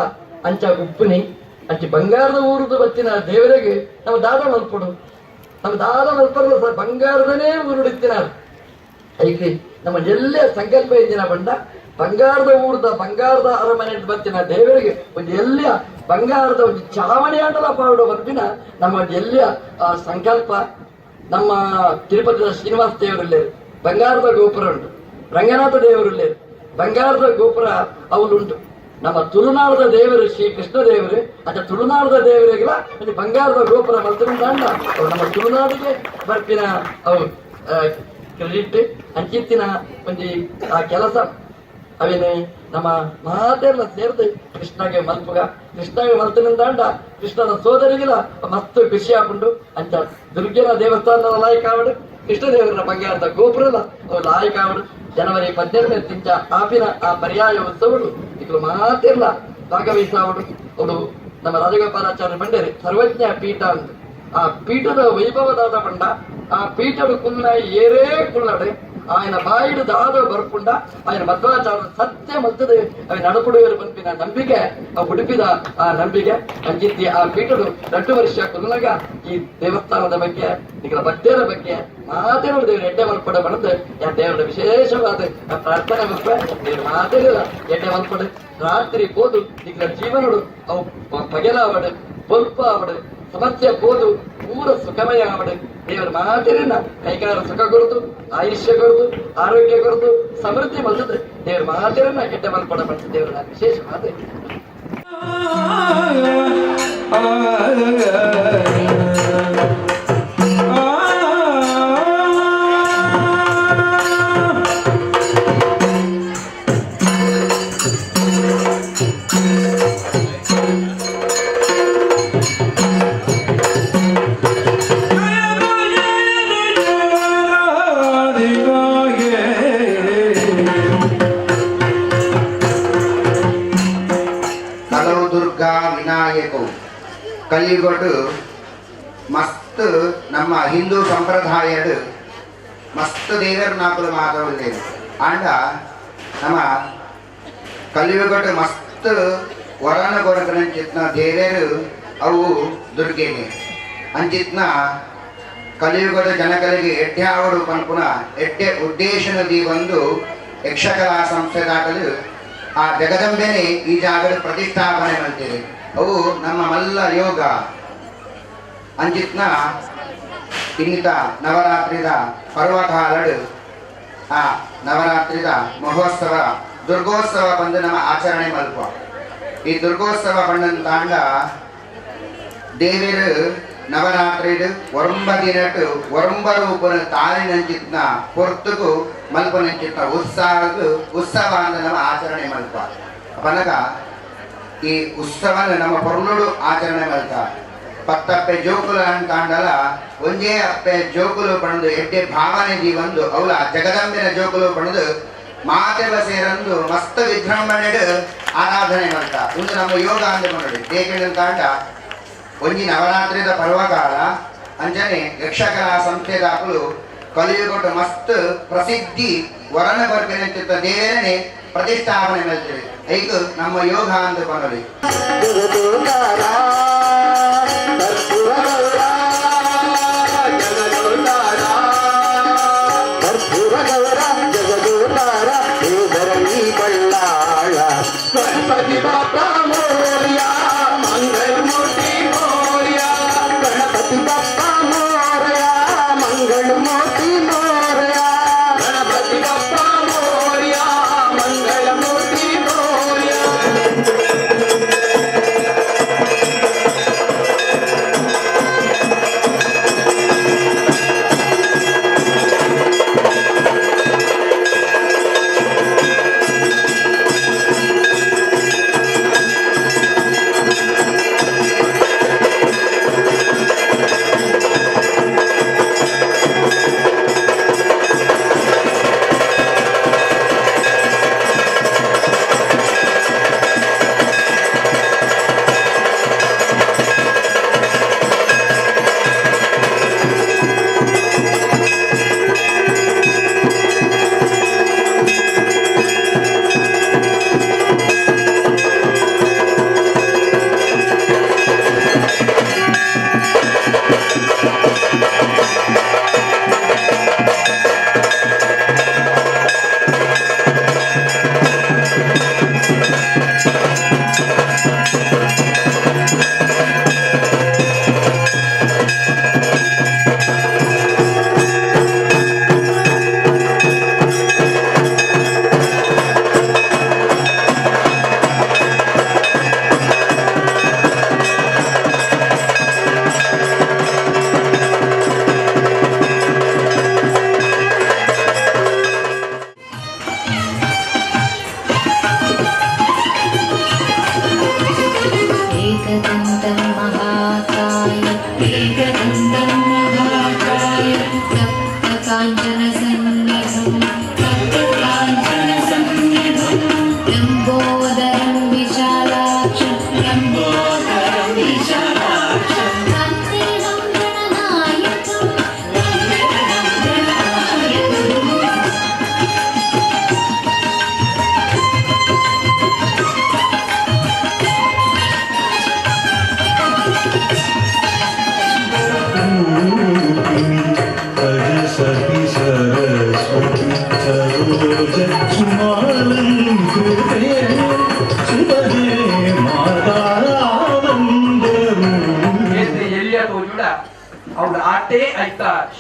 ಅಂಚ ಉಪ್ಪುನಿ. ಅಂಚ ಬಂಗಾರದ ಊರುದು ಬತ್ತಿನ ದೇವರಿಗೆ ನಮ್ಮ ದಾದ ಮಲ್ಪಡು, ನಮ್ಮ ದಾದ ಮಲ್ಪರ್ಲ ಸರ್ ಬಂಗಾರದನೇ ಊರುಡಿತ್ತಿನ. ಐಕೆ ನಮ್ಮ ಎಲ್ಲ ಸಂಕಲ್ಪ ಇಂದಿನ ಬಂಡ ಬಂಗಾರದ ಊರದ ಬಂಗಾರದ ಅರಮನೆ ಬತ್ತಿನ ದೇವರಿಗೆ ಒಂದು ಎಲ್ಲ ಬಂಗಾರದ ಒಂದು ಚಾವಣಿ ಆಟಲ ಪಾಡು ಬರ್ಪಿನ ನಮ್ಮ ಎಲ್ಲ ಸಂಕಲ್ಪ. ನಮ್ಮ ತಿರುಪತಿಯ ಶ್ರೀನಿವಾಸ ದೇವರಲ್ಲಿ ಬಂಗಾರದ ಗೋಪುರ ಉಂಟು, ರಂಗನಾಥ ದೇವರಲ್ಲಿ ಬಂಗಾರದ ಗೋಪುರ ಅವಲುಂಟು. ನಮ್ಮ ತುಳುನಾಡದ ದೇವರು ಶ್ರೀ ಕೃಷ್ಣ ದೇವರು, ಅದ ತುಳುನಾಡದ ದೇವರಿಗೆಲ್ಲ ಒಂದು ಬಂಗಾರದ ಗೋಪುರ ಮಲ್ತುಂಡಾಂಡ ಅವು ನಮ್ಮ ತುಳುನಾಡಿಗೆ ಬರ್ಪಿನ ಅವು ಕ್ರೆಡಿಟ್. ಅಂಚಿತ್ತಿನ ಒಂಜಿ ಆ ಕೆಲಸ ಅವೇನೆ ನಮ್ಮ ಮಾತೆಲ್ಲ ಸೇರ್ದು ಕೃಷ್ಣಗೆ ಮಲ್ಪುಗ. ಕೃಷ್ಣಗೆ ಮಲ್ತನಿಂದಾಂಡ ಕೃಷ್ಣನ ಸೋದರಿಗಿಲ ಮಸ್ತ್ ಖುಷಿ ಆಪುಂಡು. ಅಂಚ ದುರ್ಗೆನ ದೇವಸ್ಥಾನದ ಲಾಯಕ ಆವಡು, ಕೃಷ್ಣ ದೇವರ ಬಂಗಾರದ ಗೋಪುರಲ ಅವು ಲಾಯಕ ಆವಡು. ಜನವರಿ 12ನೇ ತಿಂಚ ಆಪಿನ ಆ ಪರ್ಯಾಯ ಉತ್ಸವಡು ಇಕ್ಲು ಮಾತೆಲ್ಲ ಭಾಗವಹಿಸಾವಡು. ಅವಳು ನಮ್ಮ ರಾಜಗೋಪಾಲಾಚಾರ್ಯ ಬಂಡೇರಿ ಸರ್ವಜ್ಞ ಪೀಠ ಅಂತ ಆ ಪೀಠದ ವೈಭವದಾದ ಬಂಡ ಆ ಪೀಠಡು ಕುಲ್ಲ ಏರೇ ಕುಲ್ಲಡೆ ఆయన ಬಾಯಿಡು ದಾದ ಬರ್ಪುಂಡ ఆయన ಮಧ್ವಾಚಾರ ಸತ್ಯ ಮಲ್ತದೆ ಅవి ನಡಪುಡುವರು ಪನ್ಪಿನ ನಂಬಿಕೆ, ಆ ಉಡುಪಿದ ಆ ನಂಬಿಕೆ. ಅಂಚಿತ್ತಿ ಆ ಪೀಠಡು 2 ವರ್ಷ ಕುಲ್ಲಗ ಈ ದೇವಸ್ಥಾನದ ಬಗ್ಗೆ, ನಿಗಲ ಭಕ್ತರ ಬಗ್ಗೆ ಮಾತೇರು ದೇವರು ಎಡ್ಡೆ ಮಲ್ಪಡ ಬಣದು ಯಾ ದೇವರ ವಿಶೇಷವಾದ ಪ್ರಾರ್ಥನೆ ಮಲ್ಪ. ದೇವರು ಮಾತೇರಿಲ್ಲ ಎಡ್ಡೆ ಮಲ್ಪಡು. ರಾತ್ರಿ ಪೋದು ನಿಗಲ ಜೀವನಡು ಅವು ಪಗೆಲಾವಡು, ಬೊಲ್ಪ ಆವಡು, ಸಮಸ್ಯೆ ಪೋದು ಪೂರ ಸುಖಮಯ ಆವಡು. ದೇವರ ಮಾತಿನ ಕೈಕಾರ ಸುಖ ಕೊರದು, ಆಯುಷ್ಯ ಕೊರದು, ಆರೋಗ್ಯ ಕೊರದು, ಸಮೃದ್ಧಿ ಮಲ್ತದೆ. ದೇವರ ಮಾತಿರನ್ನ ಕೆಟ್ಟ ಮಲ್ಪಡ ಪಡ್ತ ದೇವರ ವಿಶೇಷ ಮಾತೆ. ಕಲವು ದುರ್ಗಾ ವಿನಾಯಕವು ಕಲಿಯುಗಡು ಮಸ್ತ್ ನಮ್ಮ ಹಿಂದೂ ಸಂಪ್ರದಾಯಡು ಮಸ್ತ್ ದೇವರು ನಾಕುಲು ಮಾತವಲ್ಲೇನು. ಆಂಡ ನಮ್ಮ ಕಲಿಯುಗಡು ಮಸ್ತ್ ವರನ ಕೊರಕನಂಚಿತ್ನ ದೇವರು ಅವು ದುರ್ಗೆನೆ. ಅಂಚಿತ್ನ ಕಲಿಯುಗದ ಜನಗಳಿಗೆ ಎಡ್ಡೆ ಆವಡು ಪನ್ಪುನ ಎಡ್ಡೆ ಉದ್ದೇಶನ ದೀವೊಂದು ಯಕ್ಷಕಲಾ ಸಂಸ್ಥೆದಾಗಲು ಆ ಜಗದಂಬೆನೆ ಈ ಜಾಗದ ಪ್ರತಿಷ್ಠಾಪನೆ ಮಾಡ್ತೀರಿ. ಅವು ನಮ್ಮ ಮಲ್ಲ ಯೋಗ. ಅಂಚಿತ್ನ ಇನ್ನಿತ ನವರಾತ್ರಿದ ಪರ್ವಕಾಲಡು ಆ ನವರಾತ್ರಿದ ಮಹೋತ್ಸವ ದುರ್ಗೋತ್ಸವ ಬಂದು ನಮ್ಮ ಆಚರಣೆ ಮಲ್ಪ. ಈ ದುರ್ಗೋತ್ಸವ ಬಂದಂತಾಂಡ ದೇವಿರು ನವರಾತ್ರಿಡು ಒರಂಬ ದಿನಟು ಒರಂಬ ರೂಪನ ತಾಳಿನಂಚಿತ್ನ ಪೊರ್ತುಗು ಮಲ್ಪನಂಚಿತ್ನ ಉತ್ಸಾಹಗು ಉತ್ಸವ ಅಂದ ನಮ್ಮ ಆಚರಣೆ ಮಲ್ಪ. ಪನಗ ಈ ಉತ್ಸವನ ನಮ್ಮ ಪೊರ್ಲುಡು ಆಚರಣೆ ಮಲ್ತ. ಪತ್ತಪ್ಪೆ ಜೋಕುಲು ಅಂತಾಂಡಲ ಒಂಜೇ ಅಪ್ಪೆ ಜೋಕುಲು ಪಣದು ಎಡ್ಡೆ ಭಾವನೆ ಜೀವಂದು ಅವಲ ಜಗದಂಬಿನ ಜೋಕುಲು ಪಣದು ಮಾತೆವ ಸೇರಂದು ಮಸ್ತ್ ವಿಜೃಂಭಣೆಡು ಆರಾಧನೆ ಮಲ್ತ. ಒಂದು ನಮ್ಮ ಯೋಗ ಅಂದು ಪನೊಡು. ದೇಕಿಂತಾಂಡ ಒಂಜಿ ನವರಾತ್ರಿದ ಪರ್ವಕಾಲ ಅಂಚನೆ ಯಕ್ಷಕಲಾ ಸಂಸ್ಥೆದಾಕುಲು ಕಲಿಯುಗಟ್ಟು ಮಸ್ತ್ ಪ್ರಸಿದ್ಧಿ ವರನ ಬರ್ಪಿನ ದೇವರನೆ ಪ್ರತಿಷ್ಠಾಪನೆ ಮಲ್ತಿರಿ. ಐಕ್ ನಮ್ಮ ಯೋಗ ಅಂದು ಪನೊಲಿ. ಗಣಪತಿ ಬಾಪ್ಪ ಮೋರ್ಯ, ಮಂಗಳಮೂರ್ತಿ ಮೋರ್ಯ. ಗಣಪತಿ ಬಾಪ್ಪ ಮೋರ್ಯ, ಮಂಗಳಮೂರ್ತಿ ಮೋರ್ಯ. ಗಣಪತಿ ಬಾಪ್ಪ ಮೋರ್ಯ, ಮಂಗಳಮೂರ್ತಿ ಮೋರ್ಯ.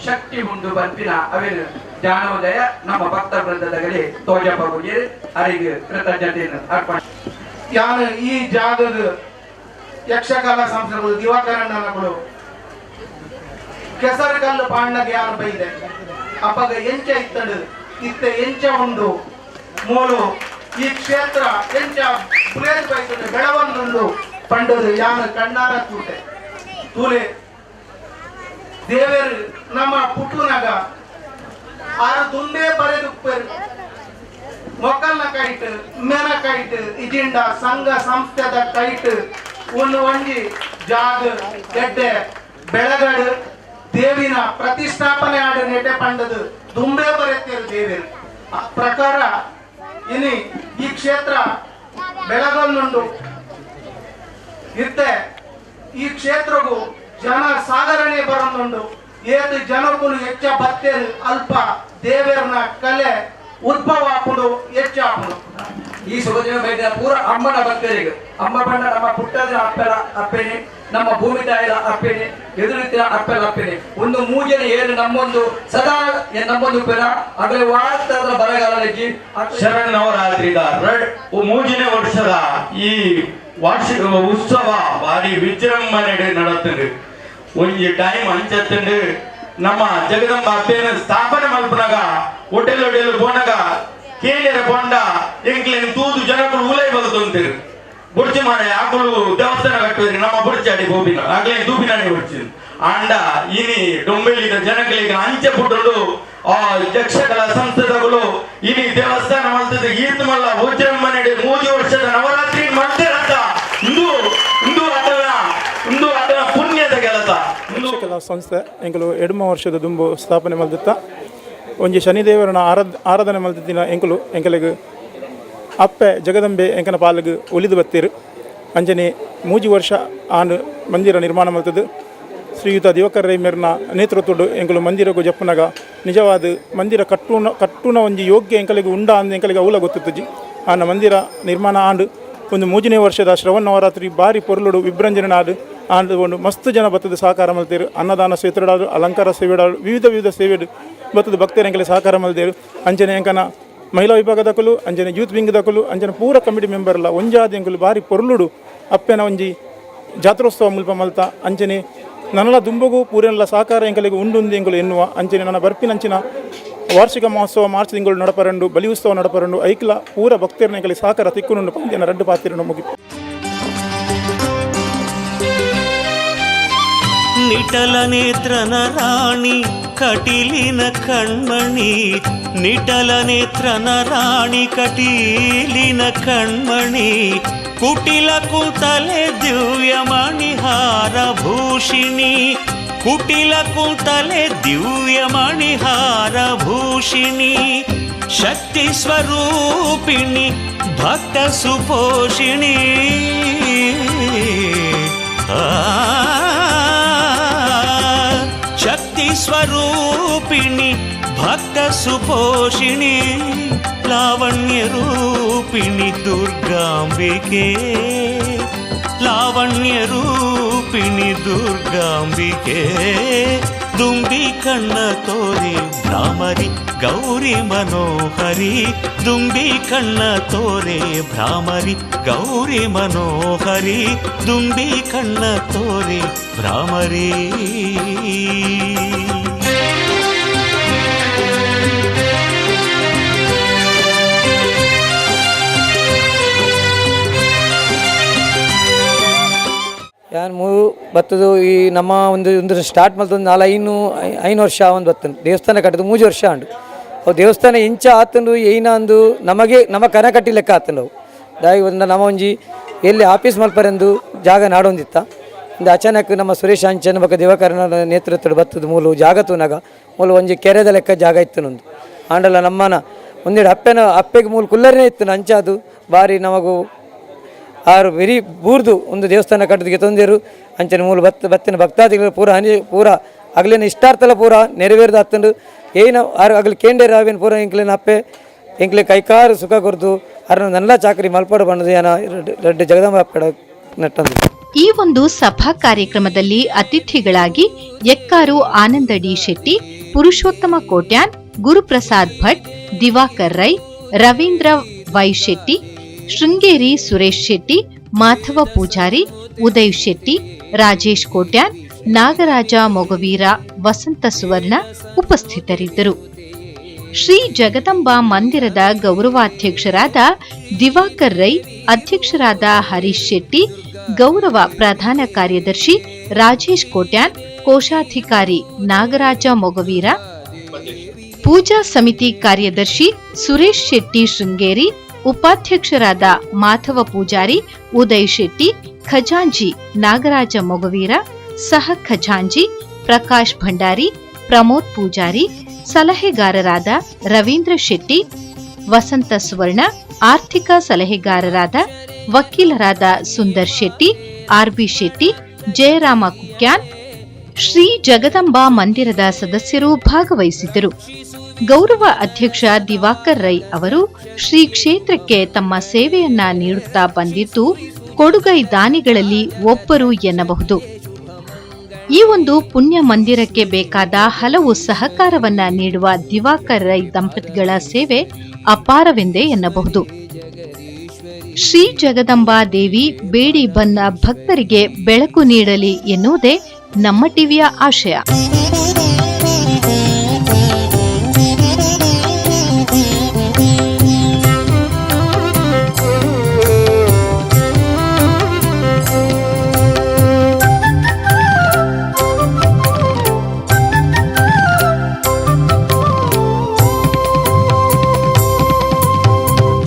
ಶಕ್ತಿ ಉಂಡು ಬಂಪಿನ ಅವೇನು ಜ್ಞಾನೋದಯ ನಮ್ಮ ಭಕ್ತ ವೃಂದದಲ್ಲಿ ತೋಜಪಗುಗೆ ಅರಿಗೆ ಕೃತಜ್ಞತೆಯನ್ನು ಅರ್ಪಣೆ. ಯಾನು ಈ ಜಾಗದ ಯಕ್ಷಗಾನ ಸಂಸ್ಥೆಗಳು ದಿವಾಕರಣ್ಣನಗಳು ಕೆಸರುಗಲ್ಲು ಪಾಂಡಗ ಯಾರು ಬೈದೆ ಅಪ್ಪಗ ಎಂಚ ಇತ್ತಡು ಇತ್ತ ಎಂಚ ಉಂಡು ಮೂಲು ಈ ಕ್ಷೇತ್ರ ಎಂಚ ಬುಲೇದ್ ಬೈತುಂಡು ಬೆಳವನ್ನುಂಡು ಪಂಡದು ಯಾನು ಕಣ್ಣಾರ ತೂಟೆ ತೂಲೆ ದೇವರು ನಮ್ಮ ಪುಟ್ಟುನಗ ಆರು ದುಂಬೆ ಬರೆದುಪ್ಪರು ಮೊಕ್ಕಲ್ನ ಕೈಟ್ ಮೇನ ಕೈಟ್ ಇಜಿಂಡ ಸಂಘ ಸಂಸ್ಥೆದ ಕೈಟ್ ಒಂದು ಒಂಜಿ ಜಾಗ ಗೆಡ್ಡೆ ಬೆಳಗಡು ದೇವಿನ ಪ್ರತಿಷ್ಠಾಪನೆ ಆಡ ನೆಟೆ ಪಂಡದು ದುಂಬೆ ಬರೆತೇರು ದೇವರು. ಆ ಪ್ರಕಾರ ಇನಿ ಈ ಕ್ಷೇತ್ರ ಬೆಳಗನ್ನುಂಡು ಇತ್ತೆ ಈ ಕ್ಷೇತ್ರಗೂ ಜನ ಸಾಗರಣೆ ಬರನುಂಡು ಏತು ಜನಕ್ಕೂ ಹೆಚ್ಚ ಬತ್ತೇರು ಅಲ್ಪ ದೇವರನ ಕಲೆ ಉದ್ಭವ ಆಪುಂಡು ಹೆಚ್ಚಾಪುಂಡು. ಈ ಶುಭದಿನ ಬೈದ ಪೂರ ಅಮ್ಮನ ಭಕ್ತರಿಗೆ ಅಮ್ಮ ಬಣ್ಣ ನಮ್ಮ ಪುಟ್ಟದ ಅಪ್ಪರ ಅಪ್ಪೇನೆ ನಮ್ಮ ಭೂಮಿ ತಾಯಿಯ ಅಪ್ಪೇನೆ ಎದುರುತ್ತಿನ ಅಪ್ಪರ ಅಪ್ಪೇನೆ ಒಂದು ಮೂಜನ ಏನು ನಮ್ಮೊಂದು ಸದಾ ನಮ್ಮೊಂದು ಪೆರ ಅಗಲ ವಾಸ್ತದ ಬರಗಾಲಕ್ಕೆ ಶರನ್ನವರಾತ್ರಿದ ಮೂಜನೇ ವರ್ಷದ ಈ ವಾರ್ಷಿಕ ಉತ್ಸವ ಭಾರಿ ವಿಜೃಂಭಣೆ ನಡತುಂಡು. ಒಂಜಿ ಟೈಮ್ ಅಂಚತ್ತುಂಡು ನಮ್ಮ ಜಗದಂಬ ಅಪ್ಪೇನ ಸ್ಥಾಪನೆ ಮಲ್ಪನಾಗ ಹೋಟೆಲ್ ಹೋಟೆಲ್ ಪೋನಾಗ ಕೇಳಿಯರ ಪೋಂಡ ಎಂಕ್ಲೇನ್ ತೂದು ಜನಕುಲು ಉಲೈ ಬದುಕುಂತೀರು ಬುಡ್ಚಿ ಮಾರೆ ಆಕುಲು ದೇವಸ್ಥಾನ ಕಟ್ಟುವರಿ ನಮ್ಮ ಬುಡ್ಚಾಡಿ ಗೋಪಿನ ಆಗ್ಲೇ ದೂಪಿನಾಡಿ ಬುಡ್ಚಿ ಆಂಡ ಇನಿ ಡೊಂಬೆಲಿದ ಜನಗಳಿಗೆ ಅಂಚೆ ಪುಟ್ಟುಂಡು ಆ ಯಕ್ಷಕಲ ಸಂಸ್ಥೆದಗಳು ಇನಿ ದೇವಸ್ಥಾನ ಮಲ್ತದ ಈತ್ ಮಲ್ಲ ವಿಜೃಂಭಣೆ ಮೂಜಿ ವರ್ಷದ ನವರಾತ್ರಿ ಮಲ್ತಿರಂತ ಇಂದು ಇಂದು ಅದನ್ನ ಇಂದು ಅದನ್ನ ಪುಣ್ಯದ ಕೆಲಸ. ಯಕ್ಷಕಲಾ ಸಂಸ್ಥೆ ಎಂಕುಲು ಎಡ್ಮ ವರ್ಷದ ದುಂಬು ಸ್ಥಾಪನೆ ಮಲ್ದಿತ್ತ ಒಂಜಿ ಶನಿದೇವರನ ಆರಾಧನೆ ಮಲ್ತಿದ್ದಿನ ಎಂಕುಲು ಎಂಕಲಿಗೆ ಅಪ್ಪೆ ಜಗದಂಬೆ ಎಂಕನ ಪಾಲಿಗೆ ಒಲಿದು ಬತ್ತೀರು. ಅಂಜನೆ ಮೂಜಿ ವರ್ಷ ಆನು ಮಂದಿರ ನಿರ್ಮಾಣ ಮಲ್ತದ್ದು ಶ್ರೀಯುತ ದಿವಾಕರ್ ರೈ ಮೇರ್ನ ನೇತೃತ್ವಡು ಎಂಕುಲು ಮಂದಿರಗೂ ಜಪ್ಪುನಗ ನಿಜವಾದ ಮಂದಿರ ಕಟ್ಟುನ ಒಂಜಿ ಯೋಗ್ಯ ಎಂಕಲಿಗೆ ಉಂಡ ಅಂದ ಎಂಕಲಿಗೆ ಅವಲ ಗೊತ್ತಿತ್ತುಜಿ. ಆನ ಮಂದಿರ ನಿರ್ಮಾಣ ಆಂಡು ಒಂದು ಮೂಜನೇ ವರ್ಷದ ಶ್ರವಣ ನವರಾತ್ರಿ ಬಾರಿ ಪೊರ್ಲುಡು ವಿಭ್ರಂಜನಾಡು ಆಂಡು ಒಂದು ಮಸ್ತ್ ಜನ ಬತ್ತದ ಸಹಕಾರ ಮಲ್ತೇರು. ಅನ್ನದಾನ ಸೇತುಡಾಡು ಅಲಂಕಾರ ಸೇವೆಡಾಡು ವಿವಿಧ ವಿವಿಧ ಸೇವೆಡು ಬತ್ತದ ಭಕ್ತರು ಎಂಕಲೆ ಸಹಕಾರ ಮಲ್ತೇರು. ಅಂಚನೆ ಎಂಕನ ಮಹಿಳಾ ವಿಭಾಗದಕುಲು ಅಂಚನೆ ಯೂತ್ ವಿಂಗ್ ದಕುಲು ಅಂಚನೆ ಪೂರ ಕಮಿಟಿ ಮೆಂಬರ್ಲ ಒಂಜಾದ ಎಂಕುಲು ಬಾರಿ ಪೊರ್ಲುಡು ಅಪ್ಪೆನ ಒಂಜಿ ಜಾತ್ರೋತ್ಸವ ಮುಲ್ಪ ಮಲ್ತ ಅಂಚನೆ ನನಲ ದುಂಬಗು ಪೂರೆಲ್ಲ ಸಹಕಾರ ಎಂಕಲಿಗೆ ಉಂಡುಂದು ಎಂಕುಲು ಎನ್ನುವ ಅಂಚನೆ ನನ್ನ ಬರ್ಪಿನಂಚಿನ ವಾರ್ಷಿಕ ಮಹೋತ್ಸವ ಮಾರ್ಚ್ ತಿಂಗಳು ನಡಪರಂಡು ಬಲಿ ಉತ್ಸವ ನಡಪರಂಡು ಐಕ್ಲ ಪೂರ ಭಕ್ತರನ್ನ ಎಂಕಲಿ ಸಹಕಾರ ತಿಕ್ಕುನುಂಡು ಪಂದ್ಯನ ರಡ್ಡು ಪಾತಿರನ್ನು ಮುಗಿ. ನಿಟಲ ನೇತ್ರನ ರಾಣಿ ಕಟೀಲಿನ ಕಣ್ಮಣಿ ನಿಟಲ ನೇತ್ರನ ರಾಣಿ ಕಟೀಲಿನ ಕಣ್ಮಣಿ ಕುಟಿಲ ಕುಂತಲೆ ದಿವ್ಯ ಮಣಿಹಾರ ಭೂಷಿಣಿ ಕುಟಿಲ ಕುಂತಲೆ ದಿವ್ಯ ಮಣಿಹಾರ ಭೂಷಿಣಿ ಶಕ್ತಿ ಸ್ವರೂಪಿಣಿ ಭಕ್ತ ಸುಪೋಷಿಣಿ ಶಕ್ತಿ ಸ್ವರೂಪಿಣಿ ಭಕ್ತ ಸುಪೋಷಿಣಿ ಲಾವಣ್ಯ ರೂಪಿಣಿ ದುರ್ಗಾಂಬಿಕೆ ಲಾವಣ್ಯ ರೂಪಿಣಿ ದುರ್ಗಾಂಬಿಕೆ ದುಂಬಿ ಕಣ್ಣ ತೋರೆ ಭ್ರಾಮರಿ ಗೌರಿ ಮನೋಹರಿ ದುಂಬಿ ಕಣ್ಣ ತೋರೆ ಭ್ರಾಮರಿ ಗೌರಿ ಮನೋಹರಿ ದುಂಬಿ ಕಣ್ಣ ತೋರೆ ಭ್ರಾಮರಿ. ಯಾನ್ ಮೂರು ಬತ್ತದು ಈ ನಮ್ಮ ಒಂದು ಒಂದು ಸ್ಟಾರ್ಟ್ ಮಲ್ತೊಂದು ನಾಲ್ ಐನು ಐನು ವರ್ಷ ಒಂದು ಬತ್ತನು ದೇವಸ್ಥಾನ ಕಟ್ಟದು ಮೂಜಿ ವರ್ಷ ಉಂಡು ಅವು ದೇವಸ್ಥಾನ ಇಂಚ ಆತಂಡು ಏನ ಅಂದು ನಮಗೆ ನಮ್ಮ ಕನ ಕಟ್ಟಿ ಲೆಕ್ಕ ಆತಂಡು ಅವು ದಾಯಿ ಒಂದು ನಮ್ಮ ಒಂಜಿ ಎಲ್ಲಿ ಆಫೀಸ್ ಮಲ್ಪರೆಂದು ಜಾಗ ನಾಡೊಂದಿತ್ತ ಒಂದು ಅಚಾನಕ್ ನಮ್ಮ ಸುರೇಶ್ ಅಂಚನ್ ಬೊಕ್ಕ ದಿವಾಕರನ ನೇತೃತ್ವದ ಬತ್ತದ ಮೂಲು ಜಾಗ ತೂನಗ ಮೂಲು ಒಂಜಿ ಕೆರೆದ ಲೆಕ್ಕ ಜಾಗ ಇತ್ತು ನೊಂದು ಆಂಡಲ ನಮ್ಮನ ಒಂದೆರಡು ಅಪ್ಪೆನ ಅಪ್ಪೆಗೆ ಮೂಲು ಕುಲ್ಲರನೇ ಇತ್ತು ಅಂಚಾದು ಬಾರಿ ನಮಗೂ ಆರು ವೆರಿ ಬೂರ್ದು ಒಂದು ದೇವಸ್ಥಾನ ಕಟ್ಟೋದಕ್ಕೆ ತೊಂದರು ಅಂಚನೆ ಮೂಲು ಬತ್ತ ಬತ್ತಿನ ಭಕ್ತಾದಿಗಳು ಪೂರ ಹನಿ ಪೂರ ಅಗಲಿನ ಇಷ್ಟಾರ್ಥಲ ಪೂರ ನೆರವೇರ್ದು ಅತ್ತಂಡು ಏನ ಆರು ಅಗಲು ಕೇಂದ್ರ ರಾವಿನ ಪೂರ ಎಂಕ್ಲಿನ ಅಪ್ಪೆ ಎಂಕ್ಲೆ ಕೈಕಾರು ಸುಖ ಕೊರ್ದು ಅರನ ನಲ್ಲ ಚಾಕರಿ ಮಲ್ಪಡು ಬಣ್ಣದು ಏನ ರಡ್ಡು ಜಗದಂಬ ಅಪ್ಪಡ ನಟ್ಟಂದು. ಈ ಒಂದು ಸಭಾ ಕಾರ್ಯಕ್ರಮದಲ್ಲಿ ಅತಿಥಿಗಳಾಗಿ ಎಕ್ಕಾರು ಆನಂದ ಡಿ ಶೆಟ್ಟಿ, ಪುರುಷೋತ್ತಮ ಕೋಟ್ಯಾನ್, ಗುರುಪ್ರಸಾದ್ ಭಟ್, ದಿವಾಕರ್ ರೈ, ರವೀಂದ್ರ ವೈ ಶೆಟ್ಟಿ, ಶೃಂಗೇರಿ ಸುರೇಶ್ ಶೆಟ್ಟಿ, ಮಾಧವ ಪೂಜಾರಿ, ಉದಯ್ ಶೆಟ್ಟಿ, ರಾಜೇಶ್ ಕೋಟ್ಯಾನ್, ನಾಗರಾಜ ಮೊಗವೀರ, ವಸಂತ ಸುವರ್ಣ ಉಪಸ್ಥಿತರಿದ್ದರು. ಶ್ರೀ ಜಗದಂಬಾ ಮಂದಿರದ ಗೌರವಾಧ್ಯಕ್ಷರಾದ ದಿವಾಕರ್ ರೈ, ಅಧ್ಯಕ್ಷರಾದ ಹರೀಶ್ ಶೆಟ್ಟಿ, ಗೌರವ ಪ್ರಧಾನ ಕಾರ್ಯದರ್ಶಿ ರಾಜೇಶ್ ಕೋಟ್ಯಾನ್, ಕೋಶಾಧಿಕಾರಿ ನಾಗರಾಜ ಮೊಗವೀರ, ಪೂಜಾ ಸಮಿತಿ ಕಾರ್ಯದರ್ಶಿ ಸುರೇಶ್ ಶೆಟ್ಟಿ ಶೃಂಗೇರಿ, ಉಪಾಧ್ಯಕ್ಷರಾದ ಮಾಧವ ಪೂಜಾರಿ, ಉದಯ್ ಶೆಟ್ಟಿ, ಖಜಾಂಜಿ ನಾಗರಾಜ ಮೊಗವೀರ, ಸಹ ಖಜಾಂಜಿ ಪ್ರಕಾಶ್ ಭಂಡಾರಿ, ಪ್ರಮೋದ್ ಪೂಜಾರಿ, ಸಲಹೆಗಾರರಾದ ರವೀಂದ್ರ ಶೆಟ್ಟಿ, ವಸಂತ ಸುವರ್ಣ, ಆರ್ಥಿಕ ಸಲಹೆಗಾರರಾದ ವಕೀಲರಾದ ಸುಂದರ್ ಶೆಟ್ಟಿ, ಆರ್ಬಿ ಶೆಟ್ಟಿ, ಜಯರಾಮ ಕುಕ್ಯಾನ್, ಶ್ರೀ ಜಗದಂಬಾ ಮಂದಿರದ ಸದಸ್ಯರು ಭಾಗವಹಿಸಿದ್ದರು. ಗೌರವ ಅಧ್ಯಕ್ಷ ದಿವಾಕರ್ ರೈ ಅವರು ಶ್ರೀ ಕ್ಷೇತ್ರಕ್ಕೆ ತಮ್ಮ ಸೇವೆಯನ್ನ ನೀಡುತ್ತಾ ಬಂದಿದ್ದು ಕೊಡುಗೈ ದಾನಿಗಳಲ್ಲಿ ಒಬ್ಬರು ಎನ್ನಬಹುದು. ಈ ಒಂದು ಪುಣ್ಯ ಮಂದಿರಕ್ಕೆ ಬೇಕಾದ ಹಲವು ಸಹಕಾರವನ್ನ ನೀಡುವ ದಿವಾಕರ್ ರೈ ದಂಪತಿಗಳ ಸೇವೆ ಅಪಾರವೆಂದೇ ಎನ್ನಬಹುದು. ಶ್ರೀ ಜಗದಂಬಾ ದೇವಿ ಬೇಡಿ ಬಂದ ಭಕ್ತರಿಗೆ ಬೆಳಕು ನೀಡಲಿ ಎನ್ನುವುದೇ ನಮ್ಮ ಟಿವಿಯ ಆಶಯ.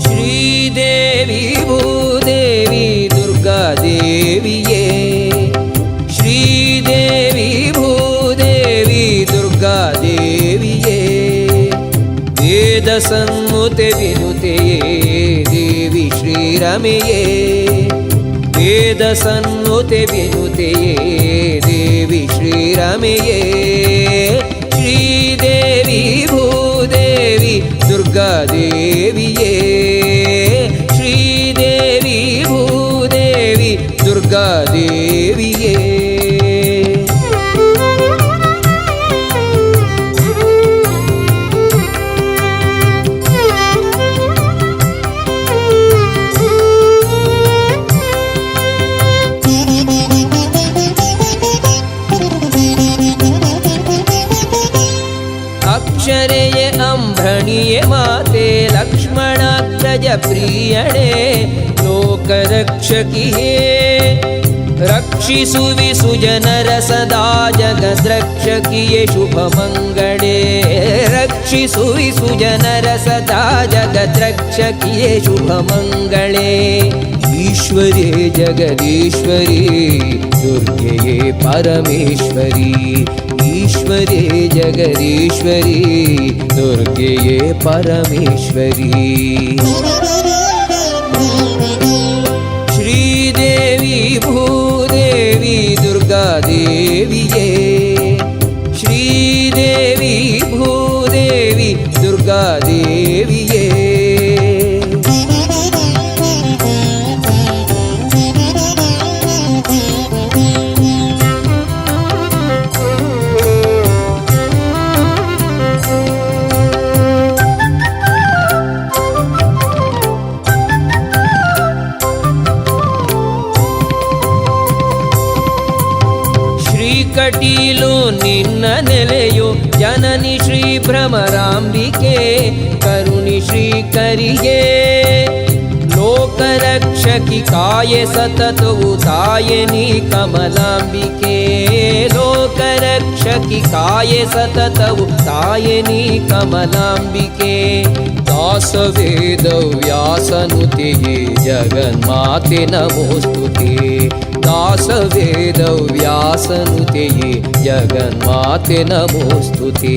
ಶ್ರೀದೇವಿ ಭೂದೇವಿ ದುರ್ಗಾದೇವಿಯೇ, ಶ್ರೀದೇವಿ ಭೂದೇವಿ ದುರ್ಗಾದೇವಿಯೇ, ವೇದ ಸನ್ನುತೆ ವಿನುತೆಯೇ ದೇವಿ ಶ್ರೀರಮೆಯೇ, ವೇದ ಸನ್ನುತೆ ವಿನುತೆಯೇ ದೇವಿ ಶ್ರೀರಮೆಯೇ, ಶ್ರೀದೇವಿ ಭೂದೇವಿ ದುರ್ಗಾದೇವಿಯೇ, ಶ್ರೀದೇವಿ ಭೂದೇವಿ ದುರ್ಗಾದೇವಿಯೇ. ಅಕ್ಷರೆಯೇ ಅಂಬ್ರಣಿಯೇ ಮಾತೆ ಲಕ್ಷ್ಮಣಾಗ್ರಜ ಪ್ರಿಯಣೇ ಲೋಕರಕ್ಷಕಿಯೇ, ರಕ್ಷಿಸುವಿ ಸುಜನರ ಸದಾ ಜಗದ್ರಕ್ಷಕಿಯೇ ಶುಭ ಮಂಗಳೇ, ರಕ್ಷಿಸುವಿ ಸುಜನರ ಸದಾ ಜಗದ್ರಕ್ಷಕಿಯೇ ಶುಭ ಮಂಗಳೇ, ಈಶ್ವರೇ ಜಗದೀಶ್ವರಿ ದುರ್ಗೆಯೇ ಪರಮೇಶ್ವರಿ, ಈಶ್ವರೇ ಜಗದೀಶ್ವರಿ ದುರ್ಗೆಯೇ ಪರಮೇಶ್ವರಿ. ಶ್ರೀದೇವಿ ಭೂದೇವಿ ದುರ್ಗಾದೇವಿಯೇ, ಶ್ರೀದೇವಿ ಭೂದೇವಿ ದುರ್ಗಾದೇವಿಯೇ. ಶ್ರೀಕಟೀಲು ನಿನ್ನ ನೆಲೆಯು ಜನನಿ ಶ್ರೀ ಭ್ರಮರಾಂಬಿಕೆ ಕರುಣಿ ಶ್ರೀಕರಿಗೆ, ಲೋಕರಕ್ಷಕಿ ಕಾಯೆ ಸತತವು ತಾಯೆ ನೀ ಕಮಲಾಂಬಿಕೆ, ಲೋಕರಕ್ಷಕಿ ಕಾಯೆ ಸತತವು ತಾಯೆ ನೀ ಕಮಲಾಂಬಿಕೆ, ದಾಸವೇದ ವ್ಯಾಸನುತೆಯೇ ಜಗನ್ಮಾತೆ ನಮೋಸ್ತುತೆ, ದಾಸವೇದ ವ್ಯಾಸನುತೆಯೇ ಜಗನ್ಮಾತೆ ನಮೋಸ್ತುತೆ.